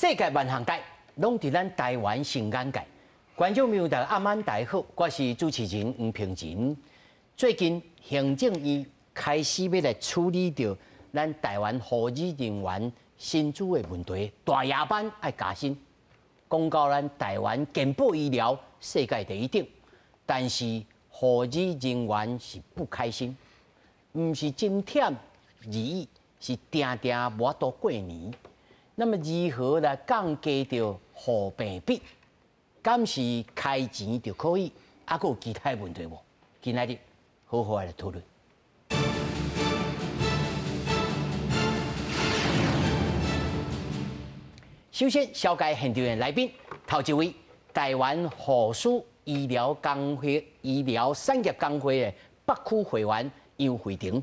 世界萬項代，攏佇咱台灣新眼界。觀眾朋友大家暗晚大家好，我是主持人黃平仁。最近行政院開始欲來處理著咱台灣護理人員薪資的問題，大夜班愛加薪，講到咱台灣健保醫療世界第一等，但是護理人員是不開心，毋是真忝而已，是定定無法度過年。那麼如何來降低著護病比？敢是開錢就可以？猶閣有其他的問題無？今仔日好好來討論。首先，紹介現場的來賓，頭一位，台灣護士醫療工會醫療產業工會的北區會員楊慧婷。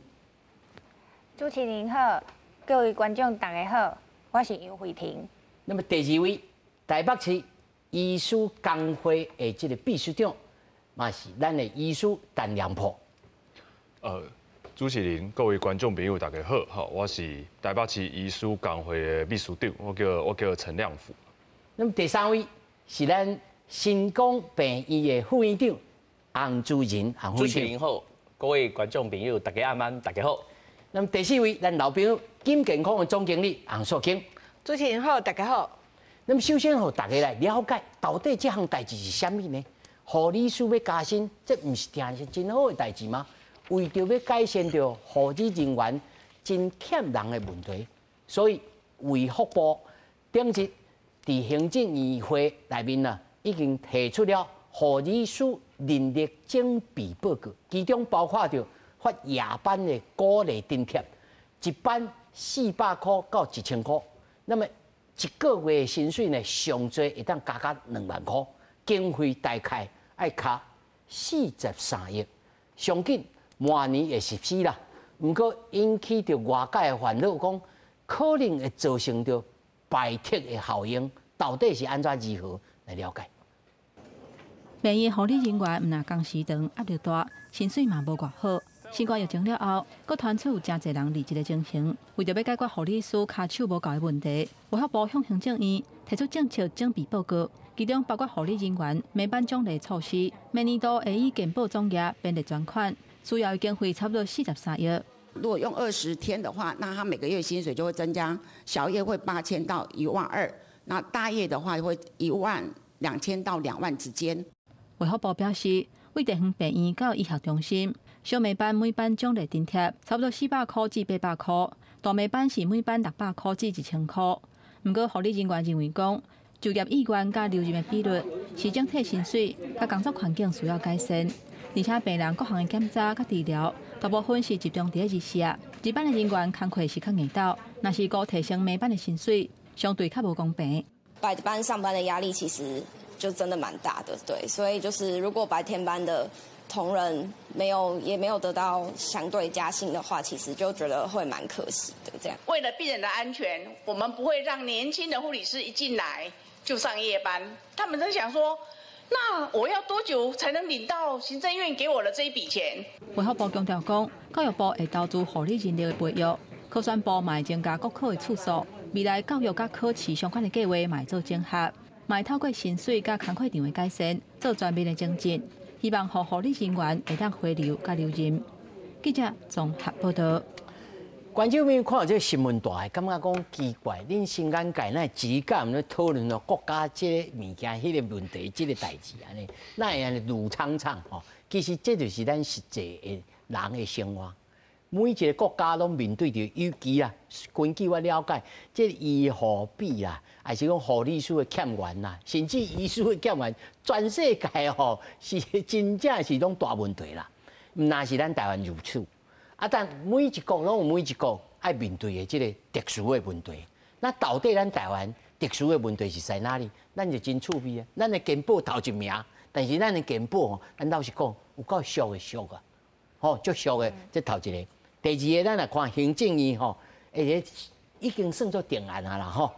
主持人好，各位觀眾大家好，我是楊慧婷。那麼第二位，台北市醫師工會的這個秘書長，嘛是咱的醫師陳良甫。主持人、各位觀眾朋友，大家好，吼，我是台北市醫師工會的秘書長，我叫陳亮甫。那麼第三位是咱新光病院的副院長洪主任，洪主持人好，各位觀眾朋友，大家晚安，大家好。那麼第四位，咱老朋友金健康的總經理洪素卿。主持人好，大家好。那麼首先，予大家來了解，到底這項代誌是啥物呢？護理師欲加薪，這毋是定是真好的代誌嗎？為著欲改善著護理人員真欠人的問題，所以衛福部頂日佇行政院會內面啊，已經提出了護理師人力整備報告，其中包括著發夜班的鼓勵津貼，一班400箍到1000箍，那麼一個月的薪水呢，上濟會當加到2萬箍，經費大概愛卡43億，上緊明年會實施啦。毋過引起著外界的煩惱，講可能會造成著排斥的效應，到底是按怎如何來了解？病院護理人員毋但工時長、壓力大，薪水嘛無偌好。新冠疫情了後，閣傳出有誠濟人離職的情形。為著欲解決護理師跤手無夠的問題，衛福部向行政院提出政策整備報告，其中包括護理人員每班獎勵措施，明年度會以健保總額編列專款，需要的經費差不多43億。如果用20天的話，那他每個月薪水就會增加，小夜會8000到1萬2，那大夜的話會1萬2千到2萬之間。衛福部表示，為地方病院佮醫學中心，小暝班每班獎勵津貼差不多400箍至800箍，大暝班是每班600箍至1000箍。毋過護理人員認為講，就業意願佮留任的比率是整體薪水佮工作環境需要改善，而且病人各項的檢查佮治療，大部分是集中佇咧日時。日班的人員工課是較硬鬥，若是閣提升暝班的薪水，相對較無公平。白班上班的壓力其實就真的蠻大的，對，所以就是如果白天班的同仁沒有也沒有得到相對加薪的話，其實就覺得會蠻可惜的。這樣，為了病人的安全，我們不會讓年輕的護理師一進來就上夜班。他們都想說，那我要多久才能領到行政院給我的這一筆錢？衛福部強調講，教育部會投資護理人力的培育，考選部嘛會增加國考的次數，未來教育佮考試相關的計劃嘛會做整合，嘛會透過薪水佮工課場的改善，做全面的精進。希望予護理人員會當回流佮留任。記者綜合報道。觀眾朋友看到這個新聞大，感覺講奇怪，恁新眼界哪會一工咧討論著國家這個物件、彼個問題、這個代誌按呢？哪會按呢怒悖悖吼？其實這就是咱實際的人的生活。每一個國家攏面對著，尤其啊，根據我了解，這個醫護比啦，還是講護理師的欠員啦，甚至醫師的欠員，全世界吼是真正是攏大問題啦。毋但是咱台灣如此，啊，但每一國攏有每一國愛面對的這個特殊的問題。那到底咱台灣特殊的問題是在哪裡？咱就真趣味啊！咱的健保頭一名，但是咱的健保吼，咱老實講有夠俗的俗啊，吼，足俗的，這頭一個。第二個，咱來看行政院吼，欸，已經算做定案啊啦吼。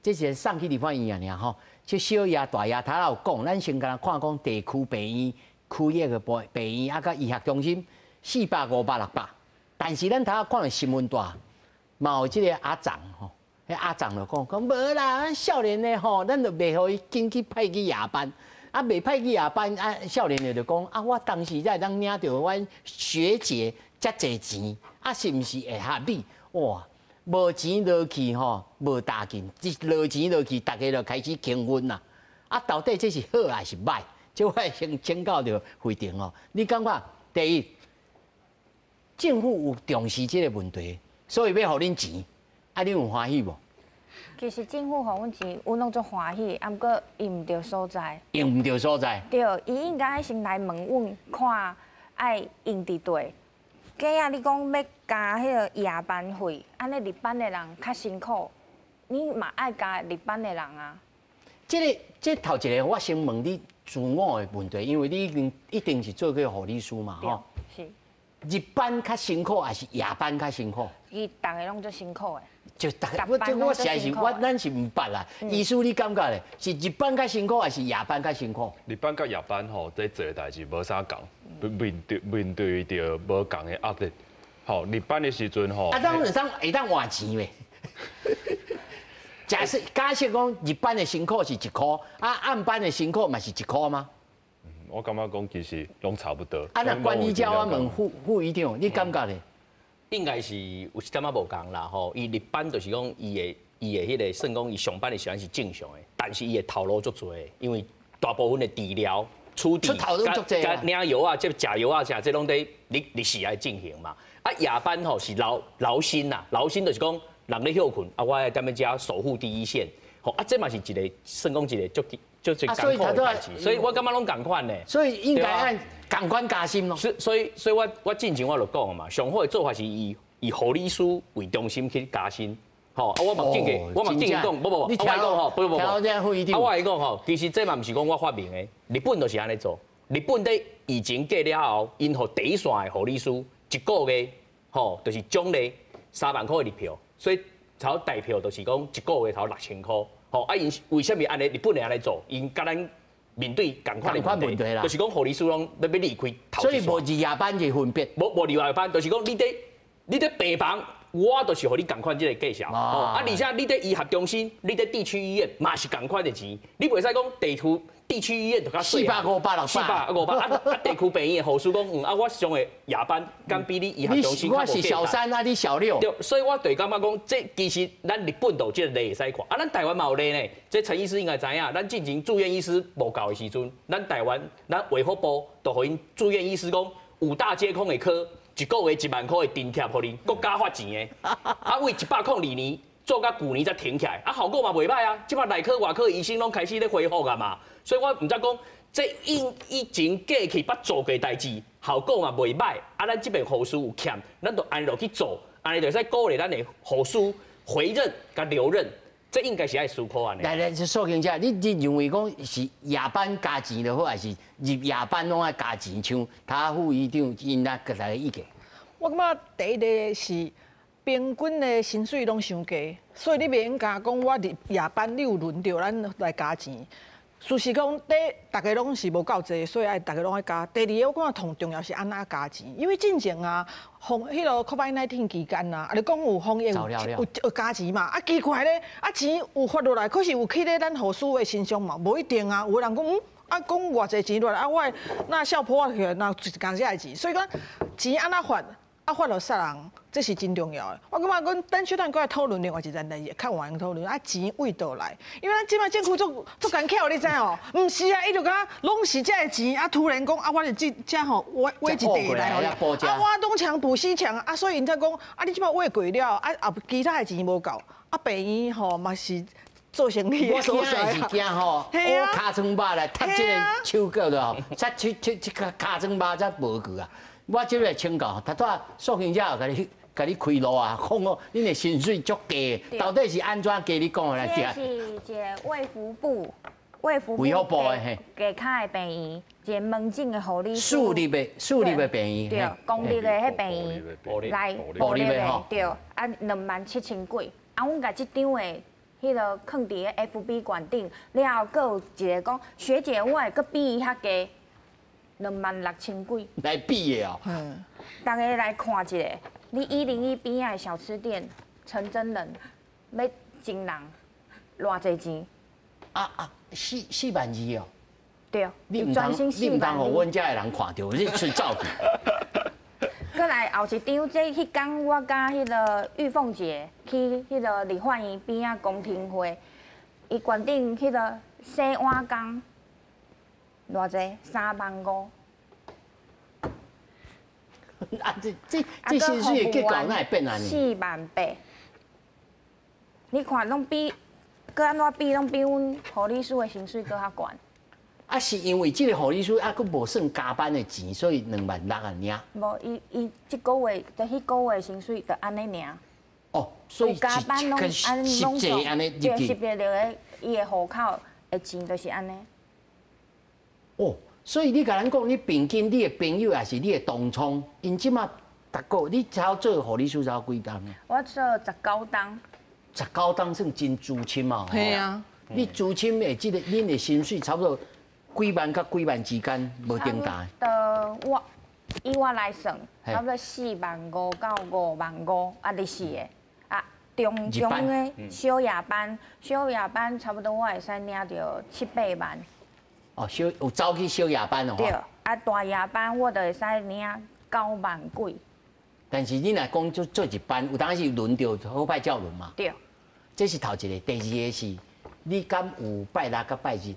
這是送去立法院爾吼。這小夜大夜頭有講，咱先共咱看講地區病院、區域的病院啊，佮醫學中心四百、五百、六百。但是咱頭仔看新聞大，嘛有這個阿長吼，彼阿長就講講無啦，少年的吼，咱就袂予伊緊去派去夜班，啊，袂派去夜班，啊，少年的就講啊，我當時才會當領著阮學姐遮濟錢，啊，是毋是會合理？哇，無錢落去吼，無大勁，一落錢落去，大家就開始興奮啦。啊，到底這是好還是歹？這我先請教著會長哦。你感覺第一，政府有重視這個問題，所以欲予恁錢，啊，你有歡喜無？其實政府予阮錢，阮攏足歡喜，啊，毋過用毋著所在。用毋著所在。對，伊應該先來問阮，看愛用佇佗。假啊，你講欲加彼個夜班費，按呢日班的人較辛苦，你嘛愛加日班的人啊。這個這頭一個，我先問你自我的問題，因為你已經一定是做過護理師嘛，吼。是。日班較辛苦，還是夜班較辛苦？伊逐个攏足辛苦的。就逐个，我這我實在是我咱是毋捌啦。醫師你感覺咧，是日班較辛苦，還是夜班較辛苦？日班佮夜班吼，這做的代誌無啥仝，面對著無仝的壓力。吼，日班的時陣吼，啊，當會當會當換錢袂？假設假設講日班的辛苦是一箍，啊暗班的辛苦嘛是一箍嗎？我感覺講其實攏差不多。啊，那關於這我問副副院長，你感覺咧？應該是有一點仔無仝啦吼。伊日班就是講伊的彼個算講伊上班的時間是正常的，但是伊的頭路足濟，因為大部分的治療、處置、佮領藥啊、這食藥啊啥，這攏佇日日時愛進行嘛。啊，夜班吼是勞勞心啦，勞心就是講人咧歇睏，啊，我愛踮咧遮守護第一線。吼，啊，這嘛是一個算講一個足足艱苦的代誌，所以我感覺攏仝款呢。所以應該按仝款加薪咯。所以，所以我我進前我就講嘛，上好的做法是以以護理師為中心去加薪。吼，啊，我嘛進去，我嘛進前講，無無無，我講吼，不不不，啊，我來講吼，其實這嘛毋是講我發明的，日本就是按呢做。日本佇疫情過了後，𪜶予第一線的護理師一個月，吼，就是獎勵3萬箍的日票，所以頭代票就是講一個月頭6000箍。吼，啊，𪜶為啥物按呢？日本會按呢做，𪜶佮咱面對仝款的問題，就是講護理師攏欲離開頭。所以無日夜班的分別，無無日夜班，就是講你佇你佇病房，我就是予你仝款這個價數。啊，而且你佇醫學中心，你佇地區醫院嘛是仝款的錢，你袂使講地區地區醫院就較四百、五百、六百、四百、五百，啊啊地區病院的護士講，嗯啊，我上的夜班敢比你醫學中心較無我是小三啊，你小六。對，所以我就感覺講，這其實咱日本都有這個例會使看，啊，咱台灣嘛有例呢。這陳醫師應該知影，咱進前住院醫師無夠的時陣，咱台灣咱衛福部就予𪜶住院醫師講，五大皆空的科，一個月1萬箍的津貼，予恁國家發錢的，啊，為102年做到舊年才停起來，啊，效果嘛袂歹啊。這擺內科、外科醫生攏開始咧恢復啊嘛，所以我毋知講，這以以前過去捌做過代誌，效果嘛袂歹。啊，咱這邊護士有欠，咱就按落去做，按呢就會使鼓勵咱的護士回任佮留任，這應該是愛思考按呢。來來，蘇經姐，你你認為講是夜班加錢就好，還是入夜班攏愛加錢？像他副院長𪜶來閣來意見。我感覺第一个是平均的薪水攏傷低，所以你袂用共講我入夜班，你有輪著咱來加錢。事實講，第逐家攏是無夠濟，所以愛逐家攏愛加。第二個，我感覺同重要是按怎加錢，因為進前啊，防彼個 COVID-19 期間啊，啊你講有防疫有有有加錢嘛？啊奇怪咧，啊錢有發落來，可是有去咧咱護士的身上嘛？無一定啊。有的人講，嗯，啊講偌濟錢落來，啊我的那小婆起來，那就是共這个錢，所以講錢按怎發？啊，發予啥人，這是真重要的。我感覺講，等小等閣來討論另外一件代誌，較有閒討論。啊，錢為佗來？因為咱這擺政府足足奸巧，你知哦？毋是啊，伊就感覺攏是這个錢，啊，突然講啊，我就這這吼，挖挖一塊來予你，啊，挖東牆補西牆，啊，所以𪜶才講，啊，你這擺挖過了，啊，啊，其他的錢無夠，啊，病院吼嘛是做生意的所在。我驚是驚吼，烏尻川肉來插這個手腳了吼，才這這這跤尻川肉才無去啊。我這個請教，頭拄仔素卿姐有共你共你開路啊，講哦，恁的薪水足低，到底是按怎低？你講來聽。這是一个衛福部，衛福部衛福部的嘿，下跤的病院，一个門診的護理師。私立的，私立的病院。對，公立的彼病院來，公立的吼。對，啊，2萬7千幾，啊，阮共這張的，彼个囥佇咧 FB 館頂，了後閣有一个講，學姐，我會閣比伊較低。2萬6千幾，來比的哦。嗯，大家來看一下，你101邊仔的小吃店，陳真人，欲真人偌濟錢？啊啊，4萬2哦。對。你毋通，你毋通予阮遮的人看著，你出走去。閣來後一張，這彼工我佮彼个玉鳳姐去彼个立法院邊仔公聽會，伊決定彼个洗碗工偌濟3萬5。啊，這薪水的結構哪會變按呢？4萬8。你看攏比，閣按怎比攏比阮護理師的薪水閣較懸。啊，是因為這個護理師啊，閣無算加班的錢，所以2萬6啊爾。無，伊這個月，就彼個月薪水就按呢爾。哦，所以加班攏按攏總，對，實際著伊的戶口的錢就是按呢。哦，所以你共咱講，你平均你的朋友也是你的同窗，𪜶這馬逐個你才做護理師才幾冬？我做19冬。19冬算真資深啊！係啊，你資深的這個，恁的薪水差不多幾萬佮幾萬之間，無頂大。我以我來算，差不多4萬5到5萬5啊，日時的啊，中中的小夜班，小夜班差不多我會使領著7、8萬。哦，小有走去小夜班哦。對，啊大夜班我就會使領9萬幾。但是你若講做做一班，有當時輪著好歹照輪嘛。對。這是頭一個，第二個是，你敢有拜六佮拜日？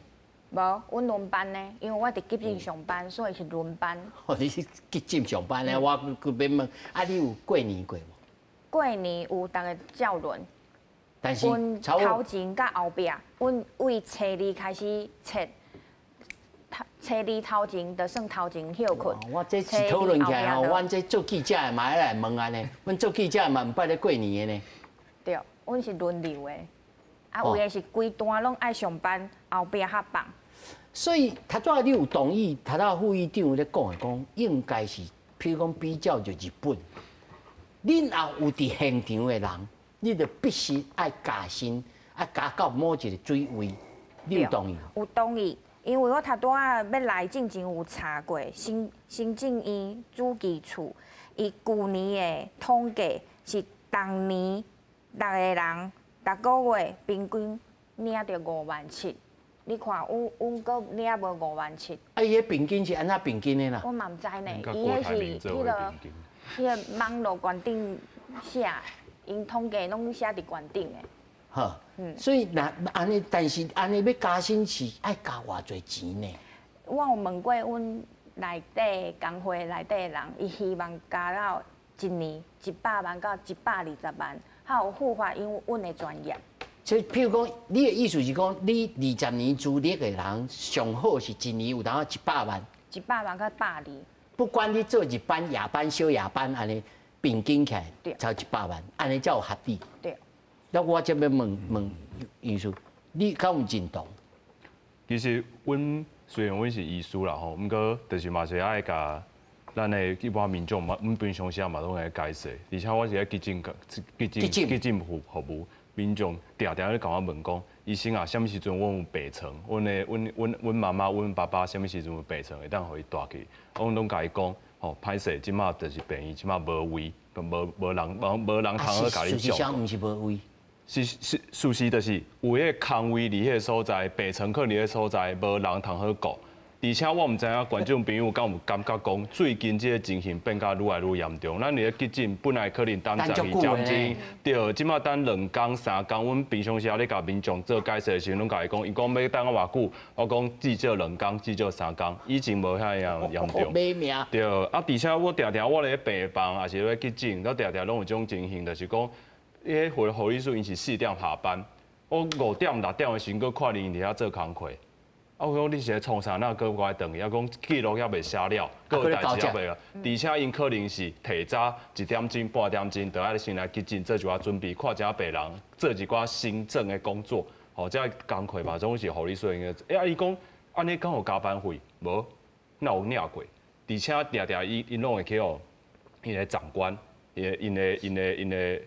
無，阮輪班呢，因為我佇急診上班，所以是輪班。哦，你是急診上班呢？我閣欲問，啊，你有過年過無？過年有逐个照輪。但是，阮頭前佮後壁，阮為初二開始切，初二頭前就算頭前歇睏。我這一討論起來吼，阮這做記者的嘛愛來問按呢，阮做記者的嘛毋捌咧過年的呢。對，阮是輪流的，啊，有的是規段攏愛上班，後壁較放。所以，頭拄仔你有同意，頭拄副議長咧講的講，應該是，譬如講比較就日本，恁也有佇現場的人，你就必須愛加薪，愛加到某一個水位，你有同意？有同意，因為我頭拄仔欲來進前有查過，行政院主計處，伊舊年的統計是逐年6個人，逐個月平均領著5萬7。你看，阮閣領無5萬7。啊，伊彼平均是按怎平均的啦？我嘛毋知呢，伊彼是彼个網路懸頂寫，𪜶統計攏寫佇懸頂的。好，所以若按呢，但是按呢欲加薪是愛加偌濟錢呢？我有問過阮內底工會內底的人，伊希望加到一年100萬到120萬，較有符合𪜶阮的專業。所以，譬如講，你的意思是講，你20年資歷的人，上好是一年有當100萬。100萬到120。不管你做日班、夜班、小夜班，按呢平均起來，才100萬，按呢才有合理。對。那我這欲問問醫師，你敢有認同？其實，阮雖然阮是醫師啦吼，毋過就是嘛是愛共咱的一般民眾嘛，阮平常時嘛攏會解釋，而且我是咧急診、急診、急診服務。民眾定定咧共我問講，醫生啊，啥物時陣阮有病床？阮的、阮、阮、阮媽媽、阮爸爸，啥物時陣有病床會當予伊帶去？阮攏共伊講，吼，歹勢，這馬就是病院，這馬無位，無人、無人通好共你照顧。毋是無位，是事實就是有彼个空位佇彼个所在，病床囥佇彼个所在，無人通好顧。而且我毋知影觀眾朋友敢有感覺講，最近這个情形變甲愈來愈嚴重。咱佇咧急診本來可能等12點鐘，對，這馬等2工、3工。阮平常時仔咧共民眾做解釋的時陣，攏共伊講，伊講欲等偌久，我講至少2工，至少3工。以前無遐樣嚴重。對，啊，而且我定定我咧病房，抑是咧急診，我定定攏有這種情形，就是講，彼個護理師𪜶是4點下班，我5點、6點的時陣，閣看𪜶佇遐做工課。啊！我講你是咧創啥？哪閣閣愛轉去？啊，講記錄猶未寫了，閣有代誌猶未啊。而且𪜶可能是提早1點鐘、半點鐘，就愛先來急診做一寡準備，看一下病人，做一寡行政的工作。吼，這工課嘛，總是護理師用的。啊，伊講按呢敢有加班費？無，哪有領過？而且定定伊𪜶攏會去予𪜶的長官、𪜶的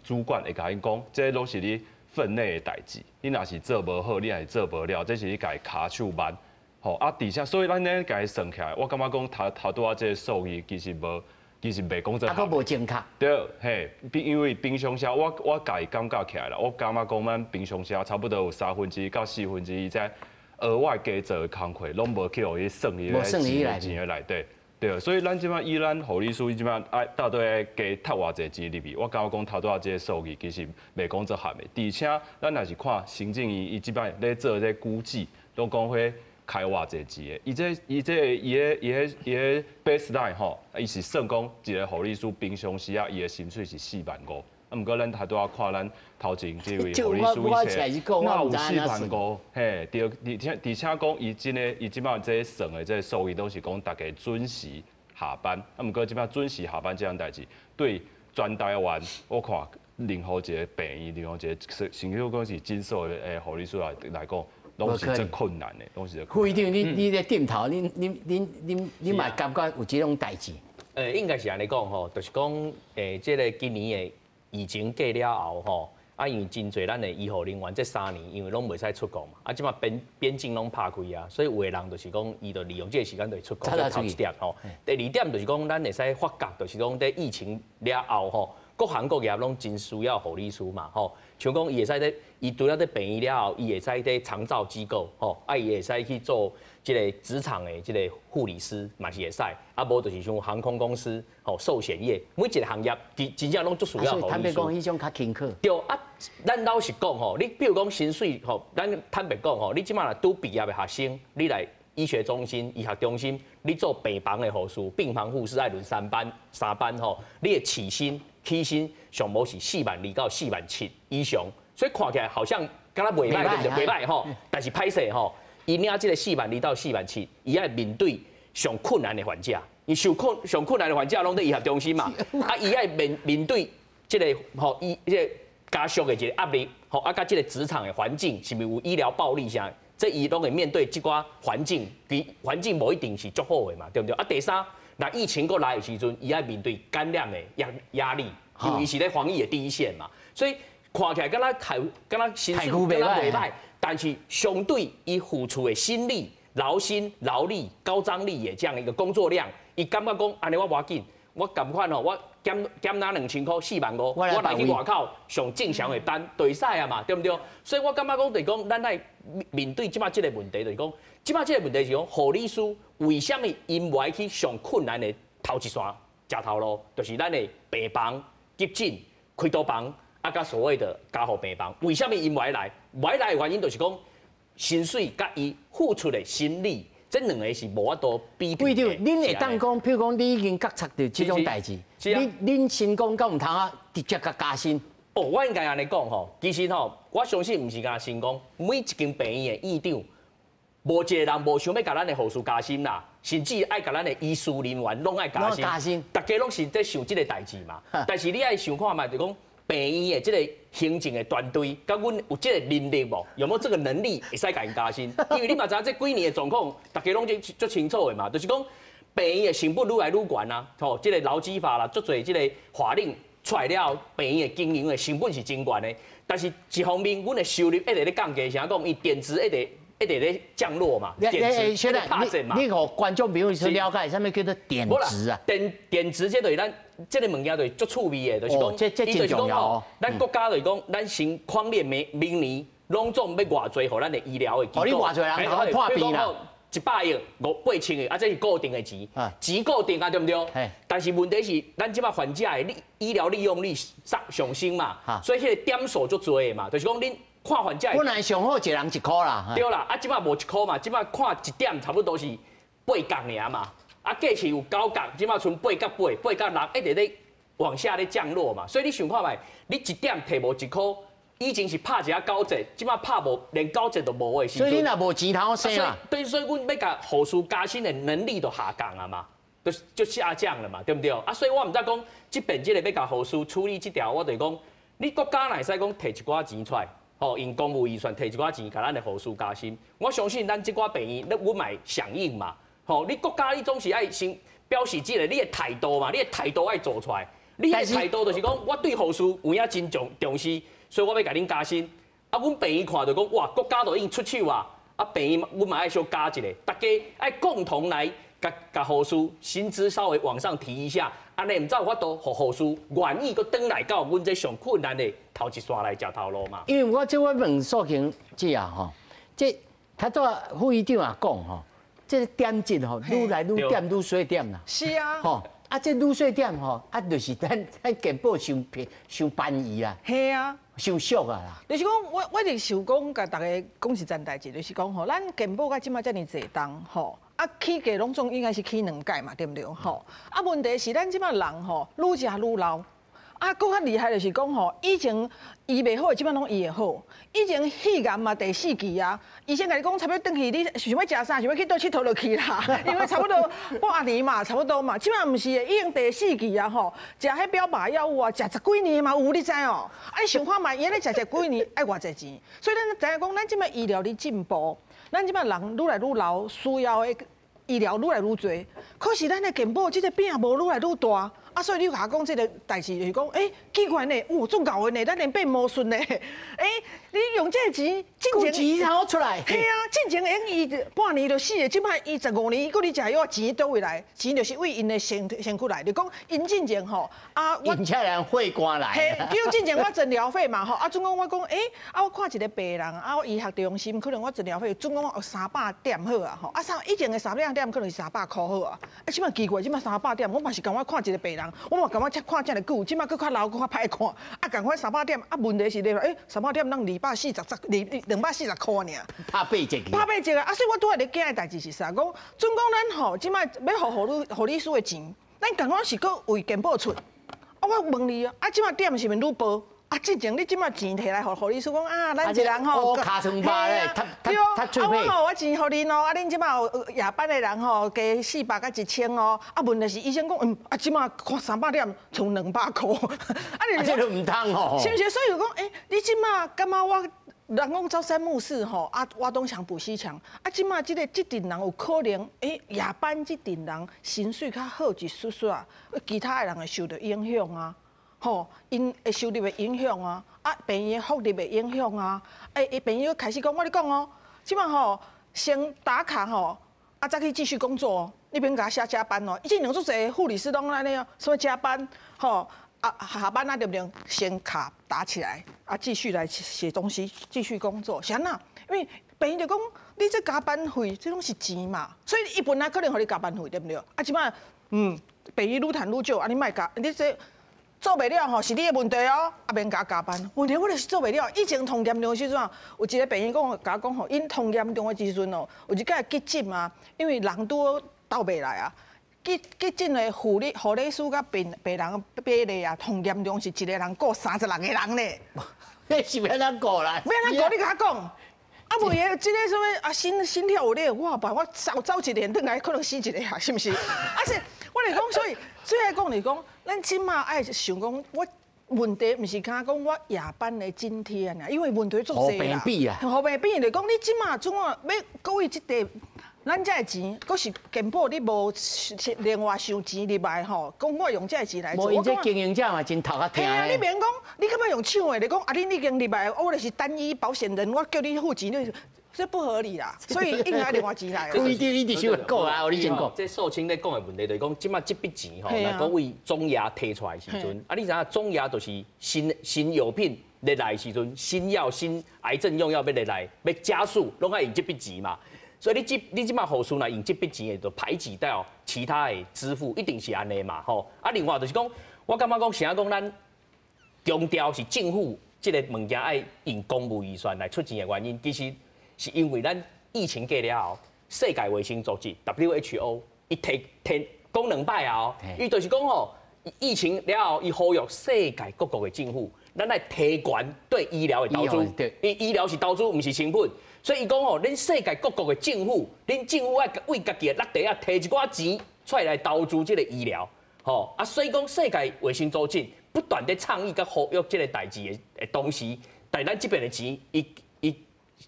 主管會共𪜶講，這攏是你分內的代誌，你若是做無好，你若是做無了，這是你家己跤手慢，吼啊！而且所以咱咧共伊算起來，我感覺講頭拄仔這个數字其實無其實袂講這。啊，閣無正確。對，嘿，因為平常時我家己感覺起來啦，我感覺講咱平常時差不多有1/3到1/4這額外加做的工課，攏無去予伊算佇咧錢的內底。對，所以咱這擺以咱護理師這擺愛到底愛加趁偌濟錢入去，我感覺講頭拄仔這个數字其實袂講足合的。而且咱若是看行政院伊這擺咧做這估計，攏講彼開偌濟錢的，伊這伊這伊个伊个伊个 baseline 吼，伊是算講一個護理師平常時啊，伊的薪水是4萬5。啊，毋過咱頭拄仔看咱頭前這位護理師伊說，哪有4萬5？嘿，對，而且講伊真的，伊這擺這算的這個數字攏是講逐家準時下班。啊，毋過這擺準時下班這項代誌，對全台灣我看任何一個病院，任何一個甚至講是診所的護理師來講，攏是足困難的，攏是。副院長，你咧點頭，恁嘛感覺有這種代誌？應該是按呢講吼，就是講這个今年的疫情過了後吼，啊，因為真濟咱的醫護人員這3年因為攏袂使出國嘛，啊，這擺邊境攏拍開啊，所以有的人就是講，伊就利用這个時間就出國，這頭一點吼。第二點就是講，咱會使發覺，就是講佇疫情了後吼，各行各業攏真需要護理師嘛吼。像講伊會使佇，伊除了佇病院了後，伊會使佇長照機構吼，啊，伊會使去做這个職場的這個護理師嘛是會使，啊，無就是像航空公司、吼壽險業，每一个行業其真正攏足需要護理師。坦白講，彼種較輕巧。對啊，咱老實講吼，你比如講薪水吼，咱坦白講吼，你這擺若拄畢業的學生，你來醫學中心、醫學中心，你做病房的護士、病房護士愛輪三班、三班吼，你的起薪、起薪上無是4萬2到4萬7以上，所以看起來好像敢若袂䆀，對不對？袂䆀吼，但是歹勢吼，伊領這个4萬2到4萬7，伊愛面對上困難的患者，伊上困難的患者攏佇醫學中心嘛，啊，伊愛面對這个吼醫這个家屬的一个壓力，吼啊，佮這个職場的環境是毋是有醫療暴力啥？這伊攏會面對這寡環境，其環境無一定是足好的嘛，對毋對？啊，第三，若疫情閣來的時陣，伊愛面對感染的壓力，因為伊是咧防疫的第一線嘛，所以看起來敢若開敢若薪水敢若袂䆀，但是相對伊付出的心力、勞心、勞力、高張力的這樣一個工作量，伊感覺講按呢我無要緊，我共款吼，我減拿2000塊，4萬5，我來去外口上正常的班，就會使啊嘛，對毋對？所以我感覺講就是講，咱愛面對這擺這個問題，就是講，這擺這個問題是講護理師為啥物𪜶無愛去上困難的頭一線食頭路，就是咱的病房、急診、開刀房，啊，佮所謂的加護病房，為啥物𪜶無愛來？無愛來的原因就是講，薪水佮伊付出的心力，這兩个是無法度比拼的。恁會當講，譬如講，你已經覺察著這種代誌，恁薪工敢有通啊直接共加薪？哦，我應該按呢講吼，其實吼，我相信毋是干焦成功，每一間病院的院長，無一个人無想欲共咱的護士加薪啦，甚至愛共咱的醫師人員攏愛加薪，加薪，逐家攏是咧想這个代誌嘛。但是你愛想看覓，就講病院的這个行政的團隊，佮阮有這个能力無？有沒有這个能力會使共𪜶加薪？因為你嘛知影這幾年的狀況，逐家攏足清楚的嘛，就是講病院的成本愈來愈懸啊，吼，這个勞基法啦，足濟這个法令出來了後，病院的經營的成本是真懸的。但是一方面，阮的收入一直咧降低，啥講？伊電池一直一直咧降落嘛，碘值拍折嘛。你予觀眾朋友去了解，啥物叫做碘值啊？碘值這就是咱這个物件就是足趣味的，就是講，這真重要。咱國家就是講，咱先匡列明年攏總欲偌濟，予咱的醫療的機構。予你偌濟人通破病啦？100億五8000億，啊，這是固定的錢，錢固定啊，對毋對？但是問題是，咱這擺患者的醫療利用率上升嘛，所以彼个點數足濟的嘛，就是講恁看患者。本來上好一人一箍啦。對啦，啊，這擺無一箍嘛，這擺看一點差不多是8角爾嘛，啊，過去有9角，這擺剩8角8，8角6，一直咧往下咧降落嘛，所以你想看覓，你一點提無一箍。以前是拍一下9折，這擺拍無連9折都無的時陣。所以你若無錢通生啊？對，所以阮欲共護士加薪的能力就下降啊嘛，就下降了嘛，對毋對？啊，所以我毋知講這邊這个欲共護士處理這條，我就是講，你國家若會使講提一寡錢出來，吼，用公務預算提一寡錢，共咱的護士加薪，我相信咱這寡病院，阮嘛會響應嘛，吼，你國家你總是愛先表示這个你的態度嘛，你的態度愛做出來，你的態度就是講，我對護士有影真重視。所以我欲共恁加薪，啊，阮病院看著講，哇，國家都已經出手啊，啊，病院阮嘛愛小加一下，大家愛共同來共共護士薪資稍微往上提一下，按呢毋才有法度，予護士願意閣轉來到阮這上困難的頭一線來食頭路嘛。因為我這我問素卿姐啊吼，這頭拄仔副院長也講吼，這個點陣吼，愈來愈點愈細點啦。是啊。吼，啊，這愈細點吼，啊，就是咱咱健保傷便傷便宜啦。係啊。傷俗啊啦。就是講，我一直想講，共大家講一件代誌，就是講吼，咱健保到這擺遮爾濟冬吼，啊起價攏總應該是起兩屆嘛，對毋對？吼，啊問題是咱這擺人吼，愈食愈老。啊，閣較厲害就是講吼，以前醫袂好的，這擺攏醫會好。以前肺癌嘛第四期啊，醫生共你講差不多轉去，你想欲食啥，想欲去佗𨑨迌就去啦，因為差不多半年嘛，差不多嘛。這擺毋是的，已經第四期啊吼，食彼標靶藥物啊，食十幾年嘛有，你知哦？啊，你想看覓，伊按呢食十幾年愛偌濟錢？所以咱知影講，咱這擺醫療咧進步，咱這擺人愈來愈老，需要的醫療愈來愈濟，可是咱的健保這个餅無愈來愈大。啊，所以你共我講這个代誌，就是講，欸，奇怪呢，有足𠢕的呢，咱連變魔術呢，欸，你用這个錢，進前錢通出來？嘿啊，進前會用醫半年就死的，這擺醫十五年，閣你食藥錢佗位來？錢就是為𪜶的身身軀來，就講𪜶進前吼，啊，我𪜶這人血汗來。嘿，比如進前我診療費嘛吼，啊，總講我講，欸，啊，我看一個病人，啊，我醫學中心可能我診療費總講有三百點好啊，吼，啊，三以前的三百點可能是三百箍好啊，啊，這擺奇怪，這擺三百點，我嘛是共款看一個病人。我嘛感覺這看遮爾久，這擺閣較老，閣較歹看。啊，仝款三百點，啊，問題是咧，欸，三百點攏240十，二240箍爾。拍八折。拍八折啊！啊，所以我拄仔咧驚的代誌是啥？講準講咱吼，這擺欲予護理護理師的錢，咱仝款是閣為健保出。啊，我問你啊，啊，這擺點是毋是愈薄？啊，進前你這擺錢提來予護理師講啊，咱一人吼，尻川肉咧，對啊，啊我吼我錢予恁哦，啊恁這擺有夜班的人吼，加四百佮一千哦，啊問題是醫生講，嗯，啊這擺看三百點賰200箍，啊你這都毋通吼，是毋是？所以講，欸，你這擺感覺我人講朝三暮四吼，啊挖東牆補西牆，啊這擺這个這陣人有可能，欸夜班這陣人薪水較好一絲絲啊，其他的人會受著影響啊。吼，𪜶的收入會影響啊，啊，病院的福利會影響啊，欸，伊病院開始講，我咧講哦，這擺吼先打卡吼，啊，再去繼續工作哦，你免共我寫加班哦。以前足濟護理師攏按呢哦，什麼加班，吼，啊，下班啊對毋對？先卡打起來，啊，繼續來寫東西，繼續工作，是按怎？因為病院就講，你這加班費，這攏是錢嘛，所以伊本來可能予你加班費，對毋對？啊，這擺，嗯，病院愈趁愈少，啊，你莫加，你這。做袂了吼，是你的問題哦，啊免共我加班。問題我就是做袂了。以前通嚴重的時陣，有一個病院講，共我講吼，𪜶通嚴重的時陣哦，有一擺急診啊，因為人拄鬥袂來啊。急急診的護理護理師佮病病人比例啊，通嚴重是一個人顧36個人咧。你是欲按怎顧啦？欲按怎顧？你共我講。啊，袂的，這个啥物啊，心心跳有咧，我辦我走走一個，轉來可能死一個啊，是毋是？啊是，我咧講，所以最愛講就是講，咱這馬愛想講，我問題毋是干焦講我夜班的津貼爾，因為問題足濟啦。予病比啊。予病比就是講，你這馬怎啊欲閣為這塊，咱這个錢，閣是健保你無另外收錢入來吼，講我用這个錢來做。無，𪜶這經營者嘛真頭殼疼。嘿啊，你免講，你感覺用搶的？你講啊，恁已經入來，我就是單一保險人，我叫你付錢，你這不合理啦。所以應該另外錢來。規定一直收講啊，你先講。這素卿咧講的問題就是講，這擺這筆錢吼，若講為總額提出來的時陣，啊，你知影總額就是新新藥品咧來的時陣，新藥新癌症用藥欲咧來，欲加速，攏愛用這筆錢嘛。所以你這你這擺護士若用這筆錢的，就排擠掉其他的支付，一定是按呢嘛吼。啊，另外就是講，我感覺講，啥講咱強調是政府這个物件愛用公務預算來出錢的原因，其實是因為咱疫情過了後，世界衛生組織 WHO 伊提提講兩擺啊，伊就是講吼，疫情了後，伊呼籲世界各國的政府，咱愛提懸對醫療的投資，伊醫療是投資，毋是成本。所以伊講吼，恁世界各國的政府，恁政府愛為家己的落袋仔提一寡錢出來投資這个醫療，吼啊，所以講世界衛生組織不斷咧倡議佮呼籲這个代誌的的同時，但咱這邊的錢，伊伊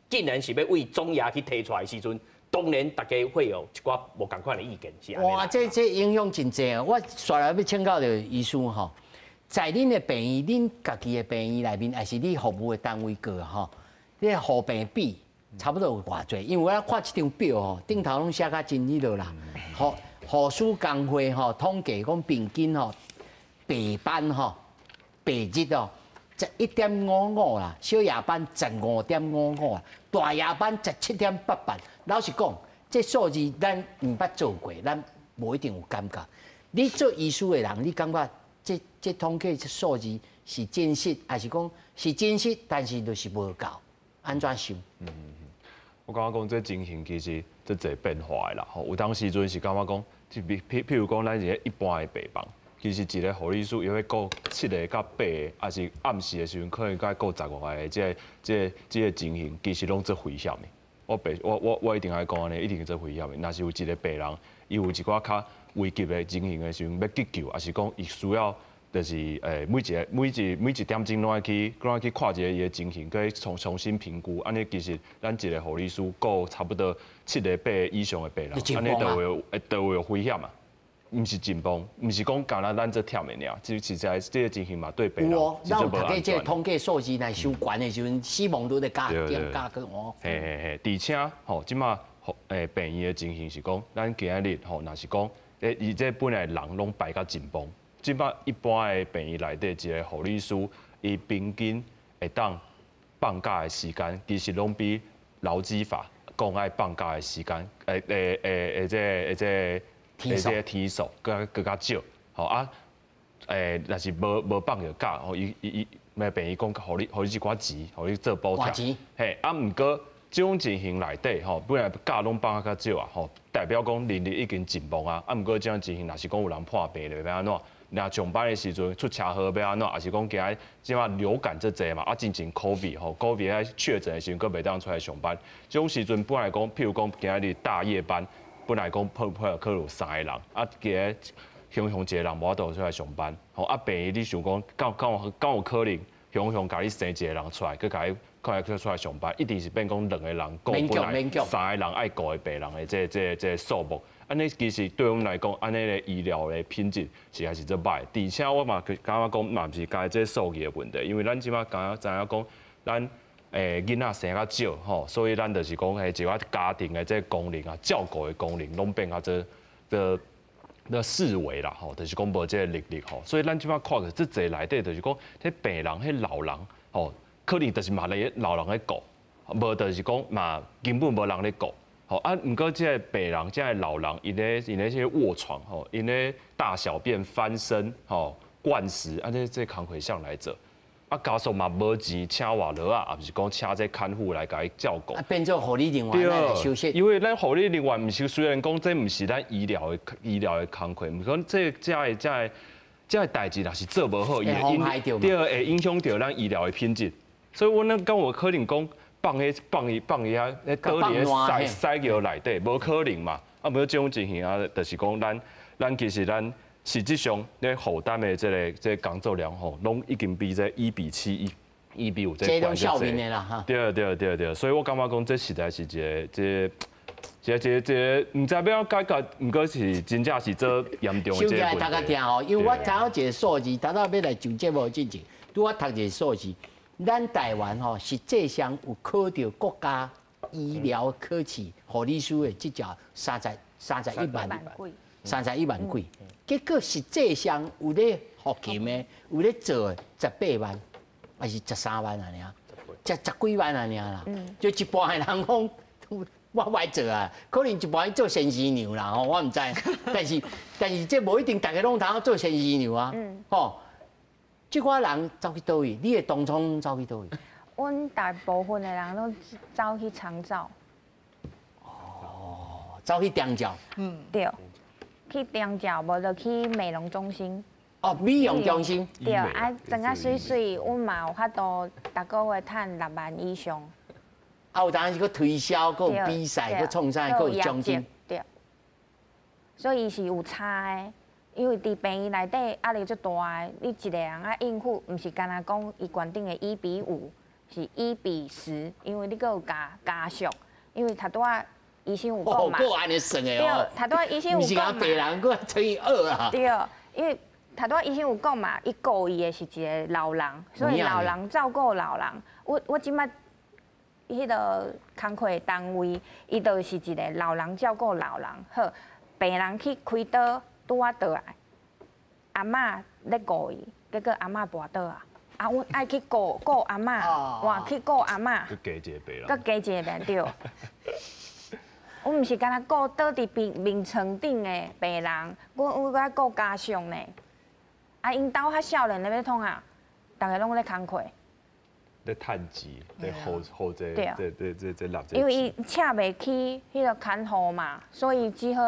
竟然是欲為總額去提出來的時陣，當然大家會有一寡無仝款的意見。是按呢。哇，這這影響真濟啊！我煞來欲請教著醫師吼，在恁的病院，恁家己的病院內面，抑是你服務的單位過吼，你予病比。差不多有偌濟，因為我看這張表吼，頂頭攏寫甲真彼落啦。護士工會吼統計講平均吼白班吼白日哦11.55啦，小夜班15.55啊，大夜班17.88。老實講，這數字咱毋捌做過，咱無一定有感覺。你做醫師的人，你感覺這統計這數字是真實，還是講是真實，但是就是無夠？按怎想？我感覺講這情形其實足濟變化的啦。吼，有當時陣是感覺講，譬如講，咱是一般的病房，其實一個護理師伊欲顧七個到八個，抑是暗時的時陣，可能愛顧十五個，這個情形，其實攏足危險的。我白我我我一定愛講按呢，一定足危險的。若是有一個病人，伊有一寡較危急的情形的時陣，欲急救，抑是講伊需要，就是每一點鐘攏愛去看一下伊的情形，閣重新評估。按呢其實咱一個護理師顧差不多七個八個以上的病人，按呢就會有危險啊。毋是緊繃，毋是講干焦咱足忝的爾，這實在這個情形嘛對病人有哦，咱有讀過這個統計數字，若傷懸的時陣，死亡率會加加加哦。嘿嘿嘿，而且吼，這馬病院的情形是講，咱今仔日吼，若是講，伊這本來人攏排甲緊繃。這擺一般的病院內底一個護理師，伊平均會當放假的時間，其實攏比勞基法講愛放假的時間，這個天數閣較少，吼啊，若是無放著假，吼伊伊伊，咩病院講，予你一寡錢，予你做補貼，嘿，啊，毋過這種情形內底，吼，本來假攏放較少啊，吼，代表講人力已經緊繃啊，啊，毋過這種情形，若是講有人破病咧，欲按怎？若上班的時陣出車禍欲按怎？抑是講今仔這馬流感足濟嘛？啊，進前 COVID 吼，COVID 喺確診的時陣，閣袂當出來上班。這種時陣本來講，譬如講今仔日大夜班，本來講破破可能有三個人，啊，今仔雄雄一個人無法度出來上班。吼，啊，病院你想講，敢有可能雄雄共你生一個人出來，閣共伊看來出來上班，一定是變講兩個人顧本來三個人愛顧的病人的這個數目。按呢其實對阮來講，按呢的醫療的品質實在是足䆀。而且我嘛感覺講，嘛毋是干焦這數字的問題，因為咱這馬敢若知影講，咱囡仔生較少吼，所以咱就是講，彼一寡家庭的這個功能啊，照顧的功能，攏變較做做那式微啦吼，就是講無這個能力吼，所以咱這馬看著足濟內底，就是講，彼病人、彼老人吼，可能就是嘛咧老人咧顧，無就是講嘛根本無人咧顧。吼啊，毋過這個病人、這個老人，𪜶咧臥床吼，𪜶咧大小便翻身吼、灌食，啊，這工課誰來做？啊，家屬嘛無錢請外勞啊，抑毋是講請這看護來共伊照顧。啊，變做護理人員來休息。因為咱護理人員毋是雖然講這毋是咱醫療的工課，毋過這個代誌若是做無好，伊會影對，會影響著咱醫療的品質。所以，阮咱敢有可能講放彼放伊放伊遐，咧倒佇咧屎尿內底，無可能嘛。啊，無這種情形啊，就是講咱其實咱實質上咧負擔的這個工作量吼，攏已經比這1比7、1比5這這攏笑面的啦哈。對對對對，所以我感覺講這實在是一個這個，毋知欲按怎解決，毋過是真正是足嚴重的這個問題。收起來大家聽吼，因為我查到一個數字，頭拄仔欲來上節目之前，拄仔讀一個數字，咱台灣吼實際上有考著國家醫療考試護理師的執照31萬，31萬幾，結果實際上有咧服勤的、有咧做的18萬，還是13萬按呢？十幾萬按呢啦，就一半的人講我無愛做啊，可能一半去做先生娘啦吼，我毋知。但是這無一定逐个攏通做先生娘啊，吼。這寡人走去佗位？你的同窗走去佗位？阮大部分的人攏走去長照。哦，走去長照。嗯，對，去長照，無就去美容中心。哦，美容中心。對，啊，妝甲媠媠，阮嘛有法度逐个月趁6萬以上。啊，有當時閣推銷，閣有比賽，閣創啥，閣有獎金。對。所以伊是有差的，因為佇病院內底壓力足大的，你一個人愛應付，毋是干焦講伊規定的1比5，是1比10，因為你閣有家屬，因為頭拄仔醫生有講嘛。哦，閣按呢算的哦。對，頭拄仔醫生有講嘛。毋是講病人閣乘以二啊。對，因為頭拄仔醫生有講嘛，伊顧伊的是一個老人，所以老人照顧老人。我這擺。彼个工课单位，伊就是一个老人照顾老人，好，病人去开刀，拄仔倒来，阿嬷咧顾伊，结果阿嬷跋倒啊，啊，阮爱去顾顾阿嬷，哇，去顾阿嬷，阁加一个病人，阁加一个病对。阮毋是干焦顾倒伫眠床顶的病人，阮阁爱顾家属呢。啊，𪜶兜较少年的欲创啊，逐个拢咧工课。咧趁钱，咧付付这这这这这纳。因为伊请袂起彼个看护嘛，所以只好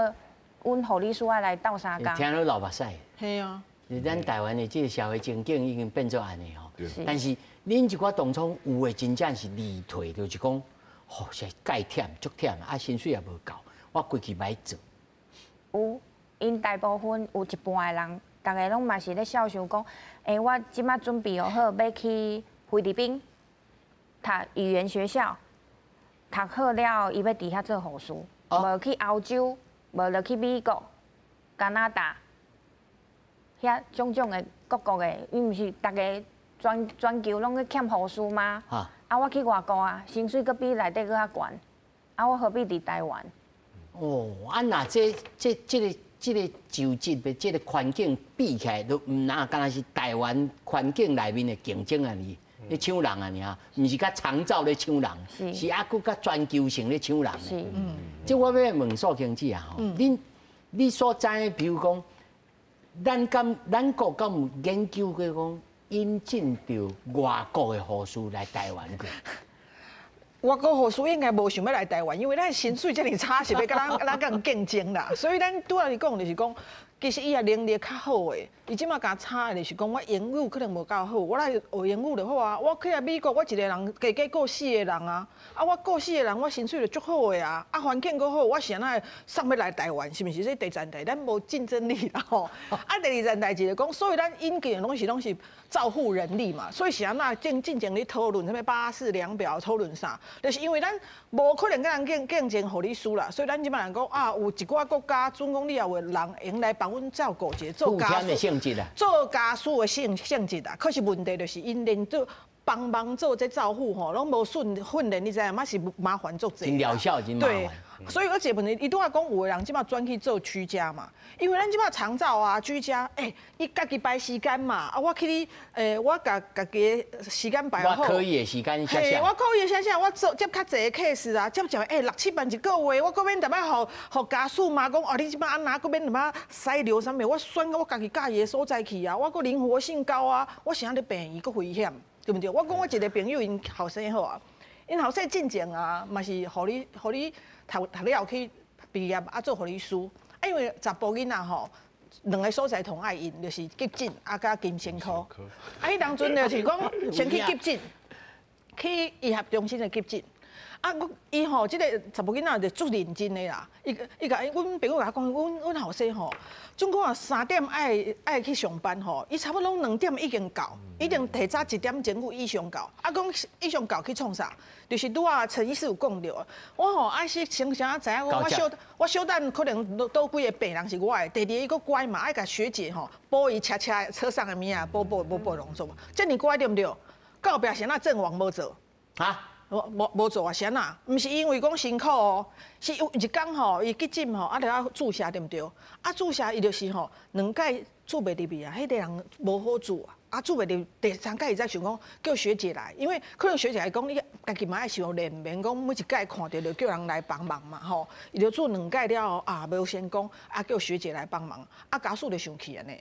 阮护理师爱来斗相共。听了流目屎。嘿啊。咱台湾的这个社会情景已经变做按呢吼。但是恁一寡当初有的真正是离退，就是讲，吼，实在忝，足忝，啊，薪水也无够，我规气欲做。有，𪜶大部分有一半的人，逐个拢嘛是咧痟想讲，欸，我这马准备好欲去菲律宾读语言学校，读好了，伊欲伫遐做护士，无去欧洲，无就去美国、加拿大，遐种种的各国的，伊毋是逐个全球拢咧欠护士吗？啊，我去外国啊，薪水阁比内底阁较悬，啊，我何必伫台湾？哦，啊，若这个就职的这个环境比起来，都毋若敢若是台湾环境内面的竞争啊，你咧抢人啊，尔，毋是佮长照咧抢人，是犹阁佮全球性咧抢人。是，这我欲问素卿姐啊，吼，你所知的，比如讲，咱敢咱国敢有研究过讲引进著外国的护士来台湾过？外国护士应该无想欲来台湾，因为咱薪水遮尔差，是欲佮咱佮人竞争啦。所以咱拄仔咧讲就是讲，其实伊也能力较好的，伊这马共差的就是讲我英语可能无够好，我来学英语就好啊。我去啊美国，我一个人加加顾四个人啊，啊我顾四个人，我薪水就足好的啊，啊环境阁好，我是按怎会爽欲来台湾？是毋是？这第一件代，咱无竞争力啦吼。啊，第二件代志就讲，所以咱引进的拢是照护人力嘛，所以是按怎进前咧讨论啥物8四量表讨论啥，就是因为咱无可能佮人竞争护理师啦，所以咱这马人讲啊，有一寡国家准讲你也有人会用来帮阮照顾一下做家属的性质啊，做家属的性质啊，可是问题就是𪜶连做帮忙做这照护吼，拢无训练，你知影嘛？是麻烦足济。真疗效真麻烦。对，所以我这个问题，伊拄仔讲有的人这马转去做居家嘛，因为咱这马长照啊，居家，欸，伊家己排时间嘛，啊，我去你，欸，我共家己的时间排好。我可以的时间写写。我可以写写，我做接较济的 case 啊，接一欸六七万一个月，我阁免淡仔予家属嘛讲，哦，你这马按怎，阁免淡仔塞流啥物，我选我家己佮意的所在去啊，我阁灵活性高啊，我是按咧病院阁危险，对毋对？我讲我一个朋友，𪜶后生好啊，𪜶后生进前啊，嘛是予你读读了后去毕业啊做护理师，啊因为查埔囡仔吼，两个所在同爱𪜶，就是急诊啊佮精神科。啊，彼当阵就是讲先去急诊，去医学中心的急诊。啊，我伊吼，这个查埔囡仔就足认真的啦。伊伊共阮朋友共我讲，阮后生吼，总共啊3点爱去上班吼，伊差不多拢2点已经到，一定提早一点钟以上到。啊，讲以上到去创啥？就是拄仔陈医师有讲著，我吼爱是先先知影讲，我小等可能佗几个病人是我的，第二个伊阁乖嘛，爱共学姐吼补伊车车车上的物仔，补补补补拢做。遮尔乖对毋对？到后壁是按怎阵亡无做？啊？无无做啊？是按怎？毋是因为讲辛苦哦，是有一工吼，伊急诊吼，啊，著爱注射对毋对？啊，注射伊就是吼，两摆注袂入去啊，彼个人无好注啊，啊，注袂入，第三摆伊才想讲叫学姐来，因为可能学姐来讲，你家己嘛爱伤练，免讲每一摆看著就叫人来帮忙嘛吼。伊就注两摆了后啊，无成功，啊，叫学姐来帮忙，啊，家属就生气按呢。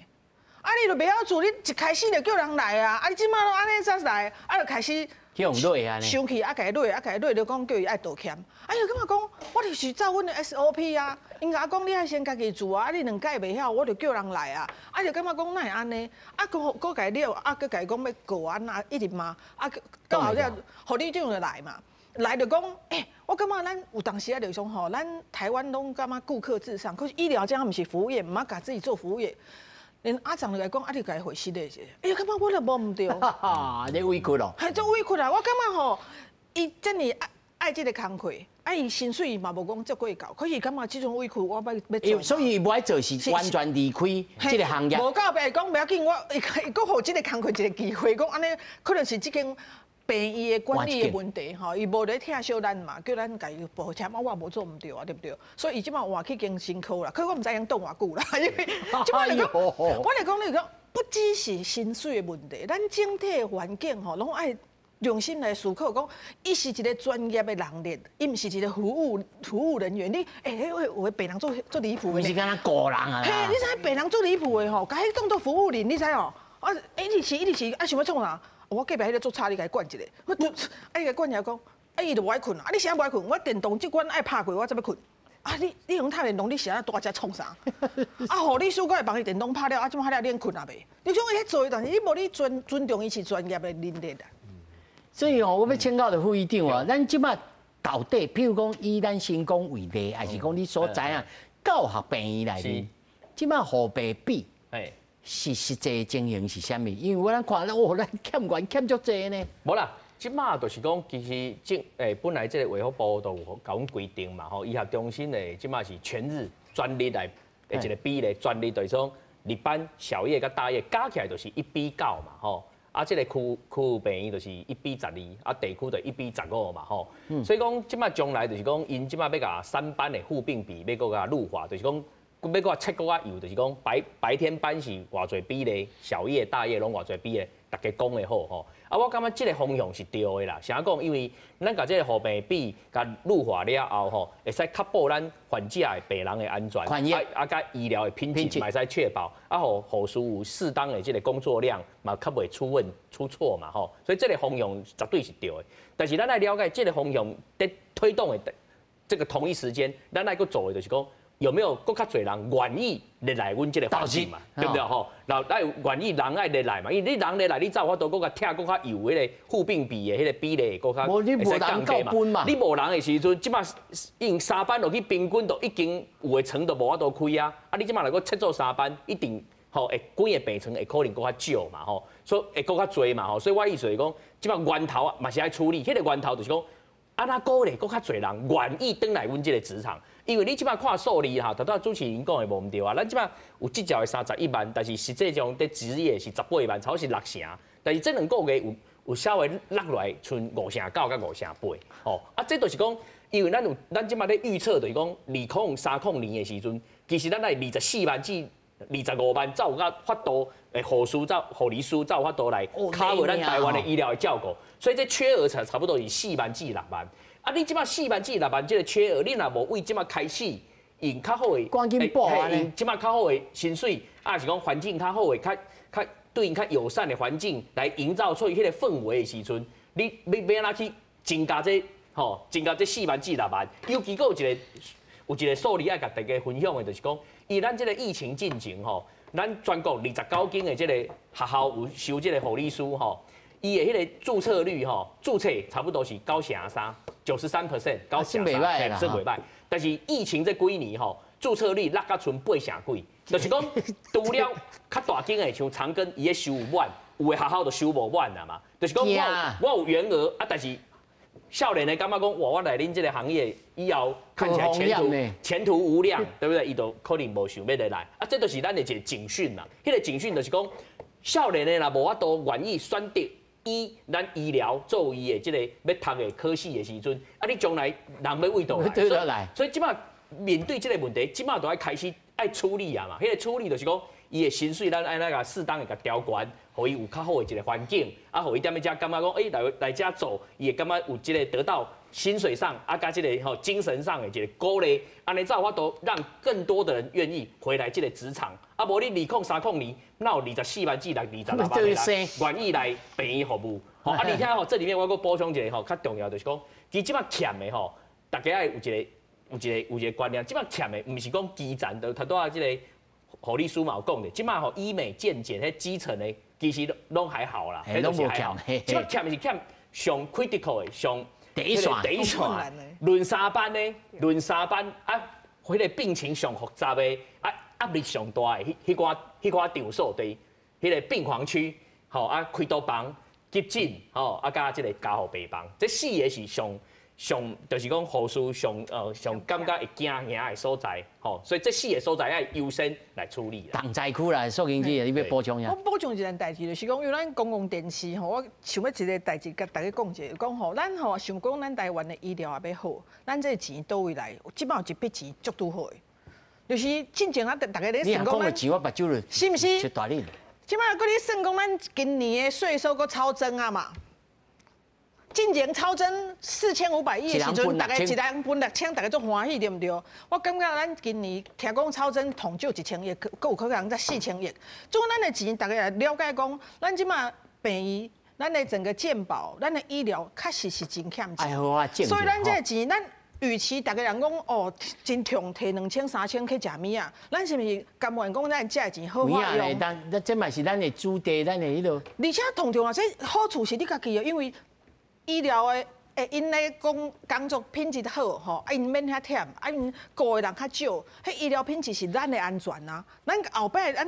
啊，你就袂晓注，你一开始就叫人来啊！啊，你这马拢按呢才来，啊，就开始。去予剌按呢，生气啊，共伊剌啊，共伊剌，就讲叫伊爱道歉。哎呀，感觉讲我就是照阮的 SOP 啊，𪜶共我讲你爱先家己做啊，啊你两摆袂晓，我就叫人来啊。啊，就感觉讲哪会按呢？啊，阁阁共伊剌，啊，阁共伊讲欲告按怎，一直骂，啊，到后尾护理长就来嘛，来就讲，欸，我感觉咱有当时啊，就是讲吼，咱台湾拢感觉顾客至上，可是医疗这毋是服务业，毋好共自己做服务业。连阿长就来讲，啊，你共伊回释咧者，哎呀，感觉我都无毋对。哈哈，你委屈咯。系足委屈啊！我感觉吼，伊遮尔爱爱这个工课，啊，伊薪水嘛无讲足过够，可是感觉这种委屈我欲欲做。所以伊无爱做是完全离开这个行业。无到后壁讲袂要紧，我伊伊阁予这个工课一个机会，讲按呢可能是这间。病院的管理的問題吼，伊無咧疼惜咱嘛，叫咱家己報簽，啊我無做毋對啊，對不對？所以伊這擺換去精神科啦，可我毋知影擋偌久啦，因為這擺來講，我來講你講，不只是薪水的問題，咱整體的環境吼，攏愛用心來思考，講伊是一個專業的人力，伊毋是一個服務人員。你欸，彼個有的病人足足離譜的，毋是敢若僱人啊？嘿，你知病人足離譜的吼，共彼當做服務員，你知哦？啊，一直是一直是，啊想欲創啥？我隔壁彼個足吵，你共伊管一下。我，啊伊共管起來講，啊伊就無愛睏啊！你啥無愛睏？我電動這關愛拍過，我才欲睏。啊你你用拍電動，你是按怎蹛遮創啥？啊護理師閣會幫伊電動拍了，啊這擺了你睏也袂？你講伊咧做，但是你無你尊重伊是專業的人力啊。所以哦，我欲請教著副醫長啊，咱這擺到底，譬如講以咱新光為例，還是講你所知影教學病院內面，這擺護病比是實際情形是啥物？因為我咱看哦，咱欠員欠足濟呢。無啦，這擺就是講，其實這本來這個衛福部都有共阮規定嘛，吼，醫學中心的這擺是全日專日來的一個比例，全日就是講日班、小夜佮大夜加起來就是1比9嘛，吼。啊，這個區病院就是1比12，啊，地區就1比15嘛，吼。所以講，這擺將來就是講，𪜶這擺欲共三班的護病比欲閣共弱化，就是講，欲閣切閣較幼，就是講白天班是偌濟比例，小夜、大夜攏偌濟比例，逐家講的好吼。啊，我感覺這個方向是對的啦。啥講？因為咱共這個護病比共弱化了後吼，會使確保咱患者的病人的安全，啊啊，佮醫療的品質嘛會使確保，啊，予護士有適當的這個工作量，嘛較袂出問出錯嘛吼。所以這個方向絕對是對的。但是咱愛了解這個方向佇推動的這個同一時間，咱愛閣做的就是講，有沒有閣較濟人願意入來阮這個環境嘛？對不對吼？然後愛願意人愛入來嘛？因為你人入來，你才有法度閣較拆閣較幼彼個護病比的彼個比例，閣較會使降低嘛。你無人的時陣，這擺已經三班落去平均都已經有的床都無法度開啊！啊，你這擺若閣切做三班，一定吼會規个病床會可能閣較少嘛吼，所以會閣較濟嘛吼。所以我意思是講，這擺源頭嘛是愛處理，彼個源頭就是講，按怎鼓勵閣較濟人願意轉來阮這個職場？因為你這擺看數字哈，頭拄仔主持人講的無毋對啊。咱這擺有執照的31萬，但是實際上佇執業是18萬，差不多是6成。但是這兩個月有稍微落來，賰5成9佮5成8。吼，啊，這就是講，因為咱有咱這擺咧預測，就是講2030年的時陣，其實咱愛24萬至25萬，才有較法度的護士、才護理師才有法度來 cover 咱台灣的醫療的照顧。所以這缺額才差不多是4萬至6萬。啊！你這擺4萬至6萬這個缺額，你若無為這擺開始用較好的，趕緊補啊！用這擺較好的薪水，啊是講環境較好的、較較對𪜶較友善的環境來營造出彼個氛圍的時陣，你欲按怎去增加這吼，增加這4萬至6萬？尤其閣有一個數字愛共大家分享的，就是講，以咱這個疫情進前吼，咱全國29間的這個學校有收這個護理師吼，伊的彼個註冊率吼，註冊差不多是93%。93%，93，算袂䆀。但是疫情這幾年吼，註冊率落甲賰8成幾，就是講除了較大間的像長庚，伊咧收有滿，有的學校就收無滿啊嘛。就是講我有員額啊，但是少年的感覺講，哇，我來恁這個行業以後看起來前途無量，對不對？伊就可能無想欲來。啊，這就是咱的一個警訊啦。彼個警訊就是講，少年的若無法度願意選擇以咱醫療做伊的這個欲讀的科系的時陣，啊，你將來人欲佗來？所以這擺面對這個問題，這擺就愛開始愛處理啊嘛。彼個處理就是講，伊的薪水咱愛按怎共適當的共調懸，予伊有較好的一個環境，啊，予伊踮咧遮感覺講，欸，來遮做，伊會感覺有這個得到薪水上啊，佮這個吼精神上的一個鼓勵，按呢才有法度讓更多的人願意回來這個職場。啊，無你2030年，哪有24萬至26萬的人願意來病院服務？吼，啊，而且吼，這裡面我閣補充一個吼，較重要就是講，其實這擺欠的吼，大家愛有一個觀念，這擺欠的毋是講基層的，頭拄仔這個護理師嘛有講的，這擺吼醫美健檢彼基層的，其實攏還好啦，彼攏無欠。這擺欠是欠上 critical 的，上第一線，第一線，輪三班的，輪三班啊，彼個病情上複雜的啊。壓力上大的彼寡場所，佇彼個病房區，吼啊開刀房、急診，吼啊佮這個加護病房，這四個是上上就是講護士上感覺會驚嚇的所在，吼，所以這四個所在愛優先來處理。重災區啦，素卿姐，你欲補充啥？我補充一件代誌，就是講，因為咱公共電視吼，我想欲一个代誌共大家講一下，講吼，咱吼想講咱台灣的醫療也欲好，咱這个錢佗位來？這擺有一筆錢足拄好的，就是進前啊，逐家咧算講咱，錢我目睭就是毋是？出大力。這擺閣咧算講咱今年的稅收閣超增啊嘛。進前超增4500億的時陣，逐家一人分6000，逐家足歡喜，對毋對？我感覺咱今年聽講超增統少1000億，閣有可能才4000億。總咱的錢，逐家來了解講，咱這馬病院，咱的整個健保，咱的醫療確實是真欠錢。所以咱這個錢，咱與其逐家人講哦，真痛，提2000、3000去食物仔，咱是毋是甘願講咱這個錢好好用？咱這嘛是咱的主題，咱的彼落。而且同重啊，這好處是你家己的，因為醫療的，𪜶咧講工作品質好吼，啊𪜶免遐忝，啊𪜶顧的人較少，彼醫療品質是咱的安全啊。咱後擺咱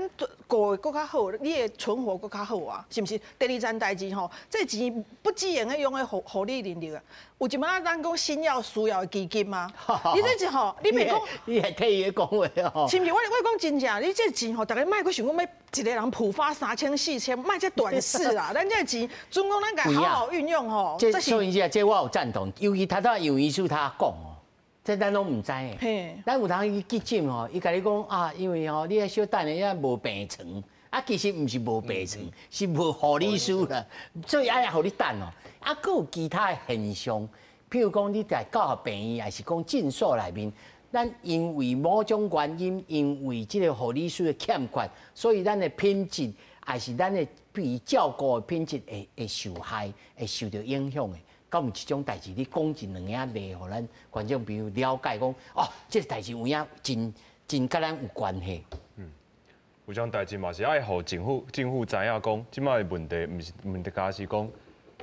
顧的閣較好，你的存活閣較好啊，是毋是？第二件代誌吼，這錢不只用咧用咧護理人力啊，有一擺咱講新藥需要的基金啊，你這是吼，你袂講，你會替伊講話吼？是毋是？我講真正，你這錢吼，逐家莫閣想講欲一個人普發3000、4000，莫遮短視啦。咱這錢，總講咱共好好運用吼。這所以這我有贊同，尤其頭拄楊醫師他講哦，這咱攏毋知的。咱有通去急診吼，伊共你講啊，因為吼你愛小等下，遐無病床，啊其實毋是無病床，是無護理師啦，所以愛予你等哦。啊，閣有其他的現象，譬如講你佇教學病院，抑是講診所內面，咱因為某種原因，因為這個護理師的欠缺，所以咱的品質，抑是咱的被照顧的品質會受害，會受著影響的。敢有這種代誌？你講一兩个例，予咱觀眾朋友了解講，哦，這個代誌有影真真佮咱有關係。嗯，有種代誌嘛是愛予政府知影講，這擺的問題毋是問題，敢是講，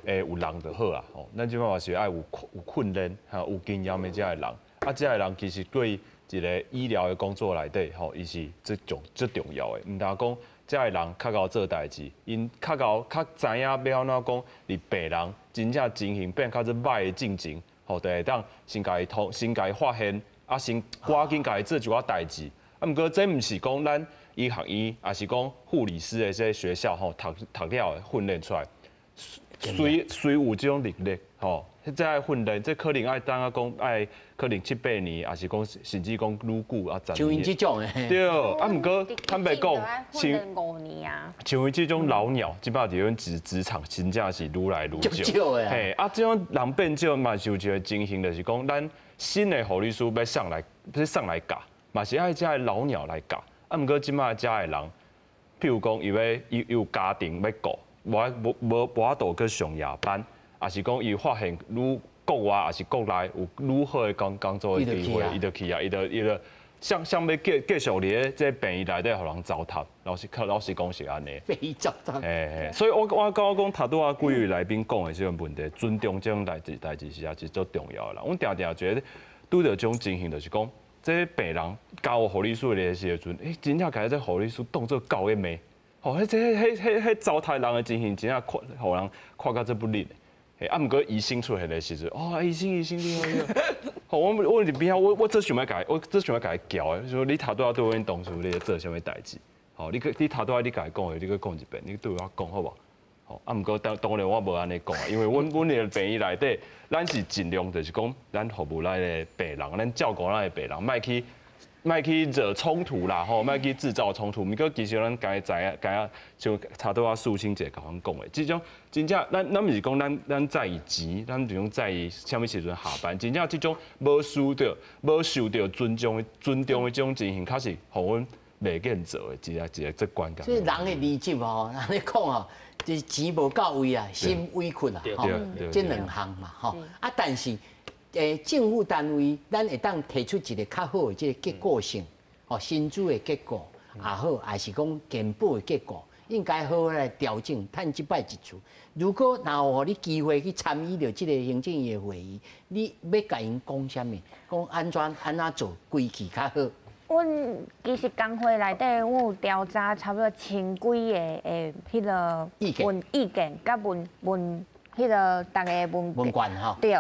有人就好啊。吼，咱這擺嘛是愛有訓練、哈有經驗的這个人。啊，這个人其實對一個醫療的工作內底，吼，伊是最重最重要的。毋但講這个人較𠢕做代誌，𪜶較𠢕較知影欲按怎講，佇病人真正情形變較做䆀的進前，吼，就會當先共伊通，先共伊發現，啊，先趕緊共伊做一寡代誌。啊，毋過這毋是講咱醫學院，抑是講護理師的這個學校吼，讀讀了訓練出來，雖有這種能力，吼，這個訓練，這可能愛等啊講愛可能七八年，抑是講甚至講愈久啊十年。像𪜶這種的。對，啊，毋過坦白講，像5年啊。像𪜶這種老鳥，這擺佇阮職場真正是愈來愈少。少的。嘿，啊，這種人變少嘛，是有一個情形，就是講咱新的護理師欲上來，欲上來教，嘛是愛這个老鳥來教。啊，毋過這擺遮的人，譬如講，伊欲伊有家庭欲顧，無法度去上夜班。抑是講伊發現愈國外，抑是國內有愈好的工作的機會，伊就去啊，伊就想欲繼續佇咧這病院內底予人糟蹋，老實講是按呢。被糟蹋。嘿，所以我感覺講頭拄仔幾位來賓講的這個問題，尊重這種代誌是也是足重要的啦。阮定定覺得拄著這種情形，就是講這病人交護理師的時陣，欸，真正共這護理師當做狗咧罵，吼，彼這彼彼彼糟蹋人的情形，真正看予人看甲足不忍。啊，毋過醫生出現的時陣，哦，醫生醫生你好你好，好，我佇邊仔，我做想欲共伊，我做想欲共伊撬的，說你頭拄仔對阮同事咧做啥物代誌？吼，你頭拄仔你共伊講的，你閣講一遍，你對我講好無？吼，啊，毋過當然我無按呢講啊，因為阮的病院內底，咱是盡量就是講，咱服務咱的病人，咱照顧咱的病人，莫去惹衝突啦，吼，莫去製造衝突。毋過其實咱該知影，知影像差拄仔素卿姐共阮講的，這種真正咱毋是講咱在意錢，咱毋是講在意啥物時陣下班，真正這種無受著尊重的這種情形，確實予阮袂見做的一個這關鍵。所以人的離職吼，按呢講吼，就是錢無到位啊，心委屈啊，吼，這兩項嘛，吼。啊，但是。政府單位，咱會當提出一個較好的這個結構性，吼，薪資的結構也好，抑是講健保的結構，應該好好來調整，趁這擺一次。如果若有予你機會去參與著這個行政院會議，你欲共𪜶講啥物？講按怎按怎做規氣較好？阮其實工會內底，阮有調查差不多千幾個的彼個問意見，佮問問彼個逐家問問卷吼。對。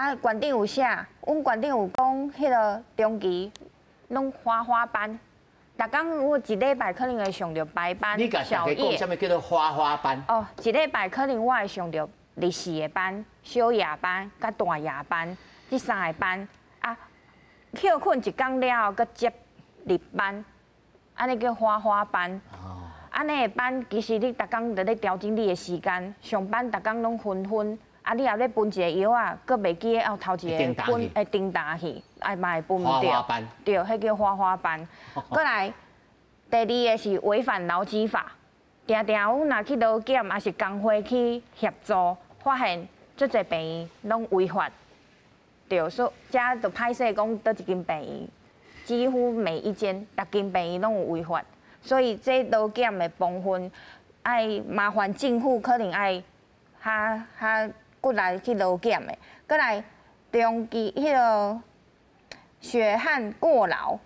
啊，县长有写，阮县长有讲，彼个长期攏花花班，逐工我一礼拜可能會上著白班、小夜。啥物叫做花花班？哦，一禮拜可能我會上著日時的班、小夜班、佮大夜班，這三個班。啊，歇睏一工了後，閣接日班，按呢叫花花班。哦。按呢的班其實你逐工就咧調整你的時間，上班逐工攏昏昏。啊！你若咧分一个藥仔，閣袂記得後頭一个分會叮當去，啊嘛會分毋著。對，彼叫花花班。閣來第二个是違反勞基法，定定阮若去勞檢，抑是工會去協助，發現足濟病院攏違法。對，所以遮就歹勢講，佗一間病院，幾乎每一間，逐間病院攏有違法。所以這勞檢的部分，愛麻煩政府可能愛較較骨力去勞檢的，閣來長期彼个血汗過勞，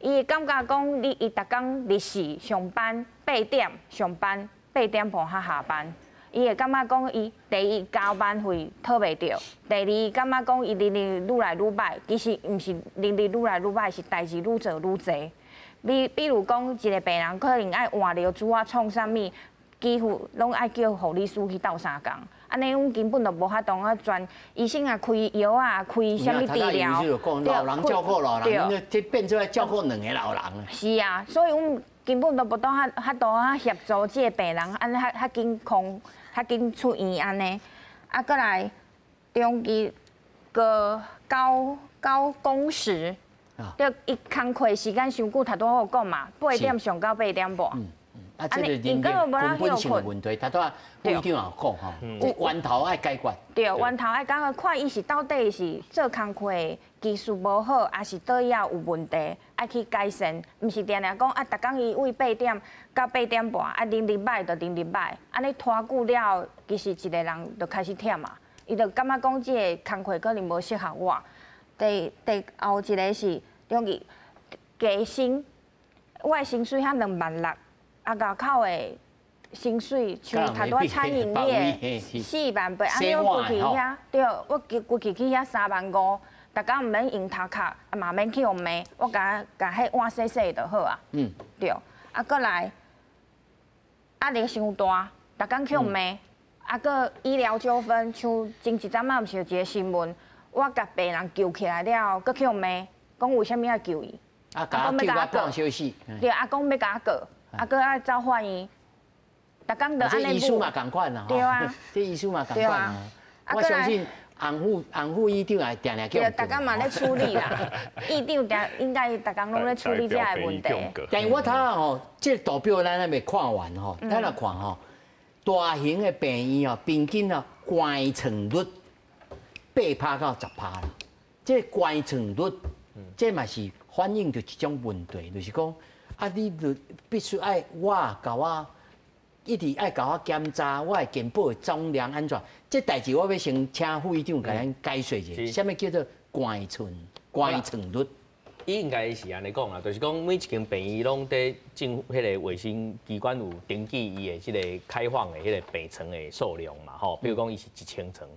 伊會感覺講你伊逐工日時上班八點上班，8點半才下班，伊會感覺講伊第一加班費討袂著，第二感覺講伊能力愈來愈䆀，其實毋是能力愈來愈䆀，是代誌愈做愈濟。比如講一个病人可能愛換尿珠仔創啥物，幾乎攏愛叫護理師去鬥相共。按呢，阮根本就無法度啊，專醫生啊開藥啊，開啥物治療，老人照顧老人，這變做照顧兩個老人。是啊，所以阮根本都無當較較多啊協助這个病人，按呢較較緊康，較緊出院按呢。啊，閣來長期個高高工時，對，伊工課時間傷久，頭拄仔我講嘛，八點上到8點半。啊，這个人根根本性的問題，頭拄仔副院長也講吼，這源頭愛解決。對，源頭愛解決，看伊是到底是做工課技術無好，抑是佗位有問題，愛去改善，毋是定定講啊，逐工伊為八點到八點半，啊，能力䆀就能力䆀，按呢拖久了後，其實一个人就開始忝啊，伊就感覺講這个工課可能無適合我。第第後一个是中期加薪，我的薪水才2萬6。啊，外口的薪水像頭拄仔餐飲業4萬8，按呢我規氣遐，對，我規氣去遐3萬5，逐工毋免用頭殼，啊嘛免去予罵，我共共彼碗洗洗就好啊。對，啊，閣來壓力傷大，逐工去予罵，啊，閣醫療糾紛，像前一陣仔毋是有一個新聞，我共病人救起來了後，閣去予罵，講為啥物愛救伊？啊，講欲共我告小死。對，啊，講欲共我告。啊，閣愛走法院，逐工就按呢。這醫師嘛仝款啦，對啊，這醫師嘛仝款啊。我相信洪副院長也定定叫。對，逐工嘛咧處理啦。院長定應該逐工攏咧處理這个問題。但是我頭仔吼，這個圖表咱還未看完吼，咱來看吼，大型的病院吼，平均哦，關床率8%到10%啦。這個關床率，這嘛是反映著一種問題，就是講。啊！你就必須愛我共我一直愛共我檢查我的健保的總量按怎？這代誌我欲先請副院長共咱解說一下，啥物叫做關床關床率？伊應該是按呢講啦，就是講每一間病院攏佇政府彼個衛生機關有登記伊的這个開放的彼个病床的數量嘛，吼，比如講伊是1000床。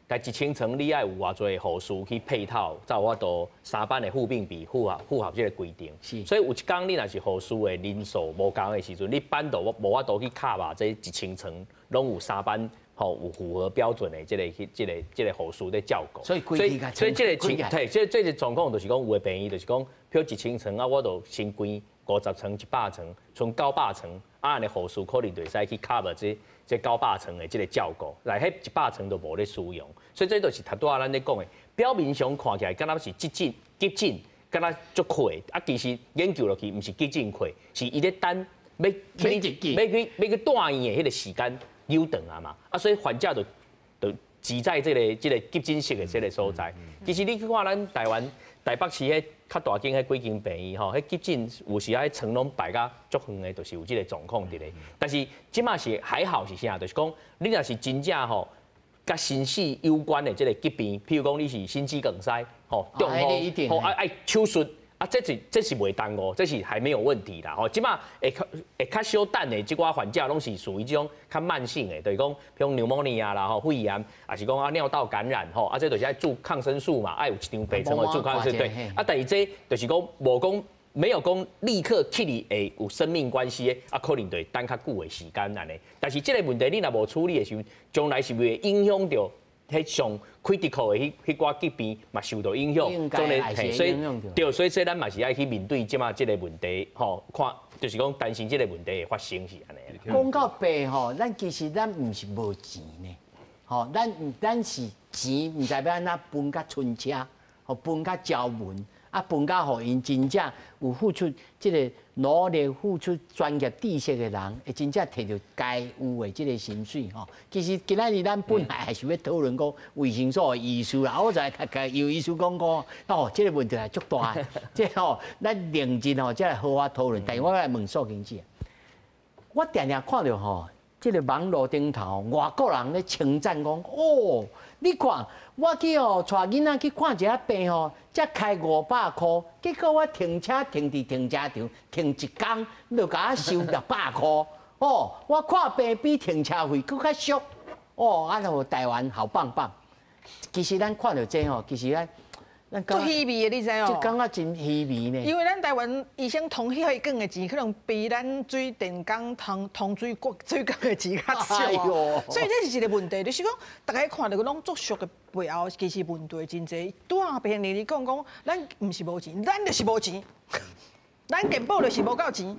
但1000床你愛有偌濟護士去配套，才有法度三班的護病比符合符合這个規定。所以有一工你若是護士的人數無仝的時陣，你班就無法度去 cover 這1000床攏有三班吼有符合標準的這个去這个這个護士咧照顧。所以所以所以這个情對，這這个狀況就是講有的病院就是講，比如1000床啊，我就先關50床、100床，賰900床，啊，按呢護士可能就會使去 cover 這這900床的這个照顧，來彼100床都無咧使用，所以這就是頭拄仔咱咧講的，表面上看起來敢若是急診急診，敢若足快，啊，其實研究落去毋是急診快，是伊咧等欲去欲去欲去住院的彼个時間扭長啊嘛，啊，所以患者就就擠在這个這个急診室的這个所在。其實你去看咱台灣台北市彼較大間彼幾間病院吼，彼急診有時仔彼床攏排甲足遠的，就是有這个狀況佇咧。但是這馬是還好是啥？就是講你若是真正吼，佮生死有關的這个疾病，譬如講你是心肌梗塞，吼，中風，吼愛愛手術，啊，這是袂耽誤，這是還沒有問題啦。吼，這馬會較小等的這寡患者，攏是屬於這種較慢性的，就是講，比如 pneumonia 啦，吼，肺炎，抑是講啊尿道感染，吼，啊這就是愛注抗生素嘛，愛有一張病床去注抗生素，對。啊，但是這就是講無講沒有講立刻起哩會有生命關係的，啊，可能就會等較久的時間按呢。但是這個問題你若無處理的時候，將來是會影響著彼上 critical 的彼寡疾病嘛受到影響，所以對，所以這咱嘛是愛去面對這馬這個問題，吼，看就是講擔心這個問題會發生是按呢。講到病吼，咱其實咱毋是無錢呢，吼，咱是錢毋知欲按怎分較順車，吼分較招文。啊，分較予𪜶真正有付出這個努力、付出專業知識的人，會真正摕著該有的這個薪水吼。其實今仔日咱本來還是欲討論講衛生所的醫師啦，我就共游醫師講講，哦，這個問題係足大的，這吼咱認真吼，才來好好討論。但是我來問素卿姐，我定定看著吼，這個網路頂頭外國人咧稱讚講，哦，你看我去哦，帶囡仔去看一下病吼，才開500箍，結果我停車停佇停車場停一工，就共我收600箍。哦，我看病比停車費閣較俗。哦，啊，予台灣好棒棒。其實咱看著這吼，其實咱。足稀微的，你知哦？就感覺真稀微呢。因為咱台灣醫生通彼個的錢，可能比咱水電工通水管的錢較少啊。所以這是一個問題，就是講，大家看著攏足俗的背後，其實問題真濟。拄仔病例你講講，咱毋是無錢，咱就是無錢。咱健保就是無夠錢，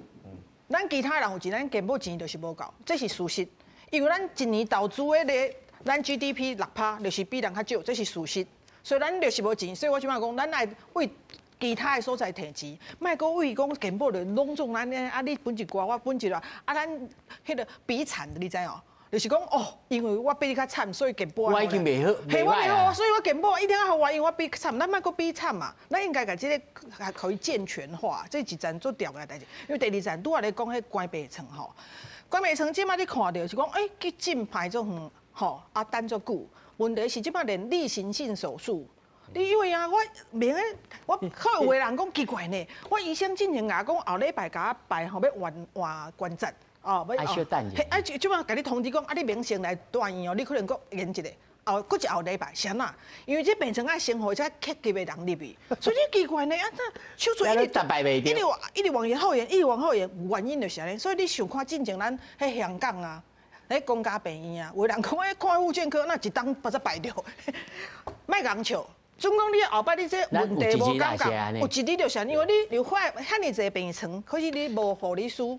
咱其他人有錢，咱健保錢就是無夠，這是事實。因為咱一年投資的咧，咱 GDP 6%，就是比人較少，這是事實。所以咱就是無錢，所以我這擺講，咱愛為其他的所在提錢，莫閣為講健保就攏總咱呢啊，你分一寡，我分一寡，啊，咱彼個比慘的，你知哦？就是講哦，因為我比你較慘，所以健保我已經袂好，嘿，我袂好，所以我健保一定愛予我，因為我比慘，咱莫閣比慘嘛，咱應該共這個可以健全化，這是一層足重要的代誌。因為第二層拄仔咧講彼關病床吼，關病床這擺你看著是講，欸，去進排足遠吼，啊等足久。問題是這擺連例行性手術，你以為啊，我明個我可能有的人講奇怪呢，我醫生進前共我講後禮拜共我排吼欲換換關節，哦，欲愛小等者。啊，這擺共你通知講，啊，你免先來住院哦，你可能閣延一下，後閣一後禮拜，是按怎？因為這病床愛先予這緊急的人入去，所以你奇怪呢，啊，這手術一直一直一直往延後延，一直往後延，原因就是按呢。所以你想看進前咱彼香港啊。咧公家病院啊，有人講欸看復健科，那一冬不才排著，莫共笑。總講你後擺你這問題無解決，有一日就是因為你有遐爾濟病床，可是你無護理師，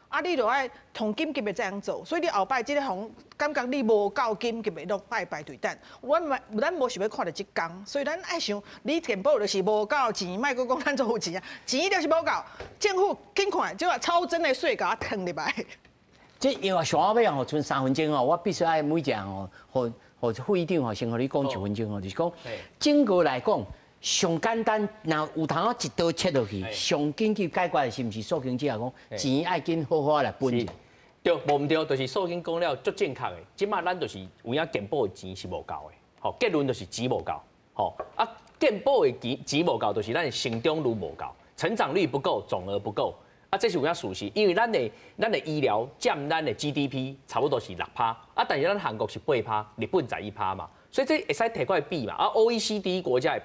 啊，你著愛從緊急的這樣做，所以你後擺這個予感覺你無夠緊急的，攏愛排隊等。阮嘛，咱無想欲看著這工，所以咱愛想，你健保就是無夠錢，莫閣講咱足有錢啊，錢就是無夠，政府緊看，這個超徵的稅共我吞入來。這藥上尾吼，賰3分鐘吼，我必須愛每一項吼，予予副院長吼先予你講一分鐘吼，就是講整個來講上簡單，若有通一刀切落去，上緊急解決的是毋是素卿姐講錢愛緊好好來分者？對，無毋對，就是素卿講了足正確的。這馬咱就是有影健保的錢是無夠的，吼，結論就是錢無夠，吼啊，健保的錢錢無夠，就是咱的成長率無夠，成長率不夠，總額不夠。啊，這是有影事實，因為咱的醫療佔咱的 GDP 差不多是6趴，啊，但是咱韓國是8趴，日本11趴嘛，所以這會使提過來比嘛。啊，OECD 國家的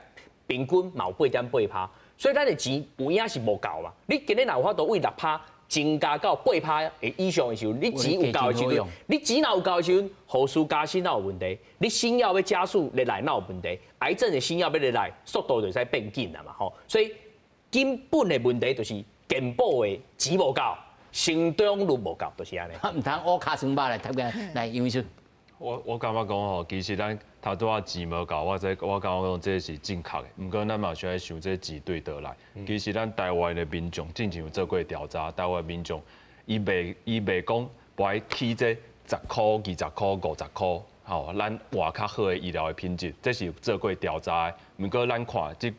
平均嘛有8.8趴，所以咱的錢有影是無夠嘛。你今日若有法度為6趴增加到八趴的以上的時候，你錢有夠的時陣，你錢若有夠的時陣，護士加薪哪有問題？你新藥欲加速入來哪有問題？癌症的新藥欲入來，速度就會使變緊啦嘛吼。所以根本的問題就是健保的錢無夠，成長率無夠，就是按呢。毋通烏跤耍肉來貼個來，楊醫師。我感覺講吼，其實咱頭拄仔錢無夠，我感覺講這是正確的。毋過咱嘛需愛想這錢對佗來。其實咱台灣的民眾進前有做過調查，台灣民眾伊袂講無愛起這10箍、20箍、50箍，吼，咱換較好的醫療的品質，這是有做過調查的。毋過咱看這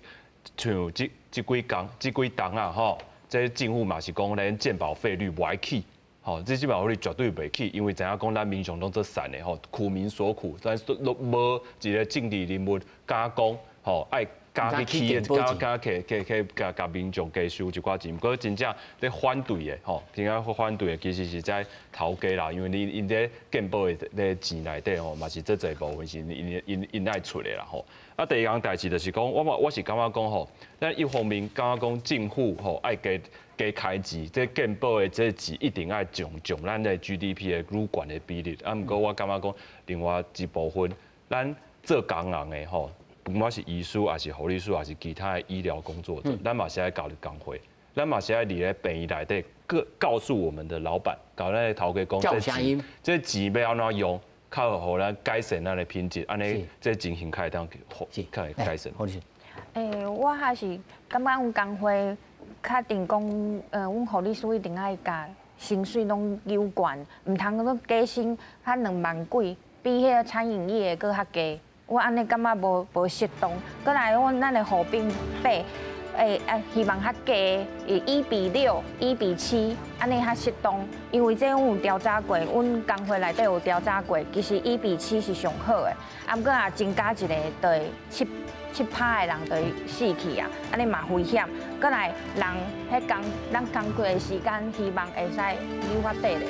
像這幾工、這幾冬啊，吼，這政府嘛是講咱健保費率無愛起。吼，這健保費率絕對袂起，因為知影講咱民眾攏足散的吼，苦民所苦，咱攏無一個政治人物敢講吼愛加去起的，加加去去去共共民众加收一寡錢。毋過真正咧反對的吼，真正反對的其實是在頭家啦，因為你𪜶咧健保的咧錢內底吼，嘛是這濟部分是𪜶𪜶𪜶愛出的啦吼。啊，第二項代誌就是講，我嘛我是感覺講吼，咱一方面感覺講政府吼愛加加開錢，這健保的這錢一定愛佔佔咱的 GDP 的愈懸的比例。啊，毋過我感覺講另外一部分，咱做工人的吼，不管是醫師，抑是護理師，抑是其他的醫療工作者，咱嘛是愛加入工會，咱嘛是愛佇咧病院內底，告告訴我們的老闆，共咱的頭家講，這錢這錢欲按怎用，較好予咱改善咱的品質，按呢這情形較會當好，較會改善。欸，我還是感覺阮工會確定講，阮護理師一定愛共薪水攏有懸，毋通閣加薪較2萬幾，比彼個餐飲業的閣較低。我按呢感覺無無適當。閣來，阮咱的護病比，欸啊，希望較低，1比6、1比7，按呢較適當。因為這阮有調查過，阮工會內底有調查過，其實一比七是上好的。啊，毋過若增加一個，就會七七趴的人就會死去啊，按呢嘛危險。閣來，人彼工咱工課的時間，希望會使留較短咧。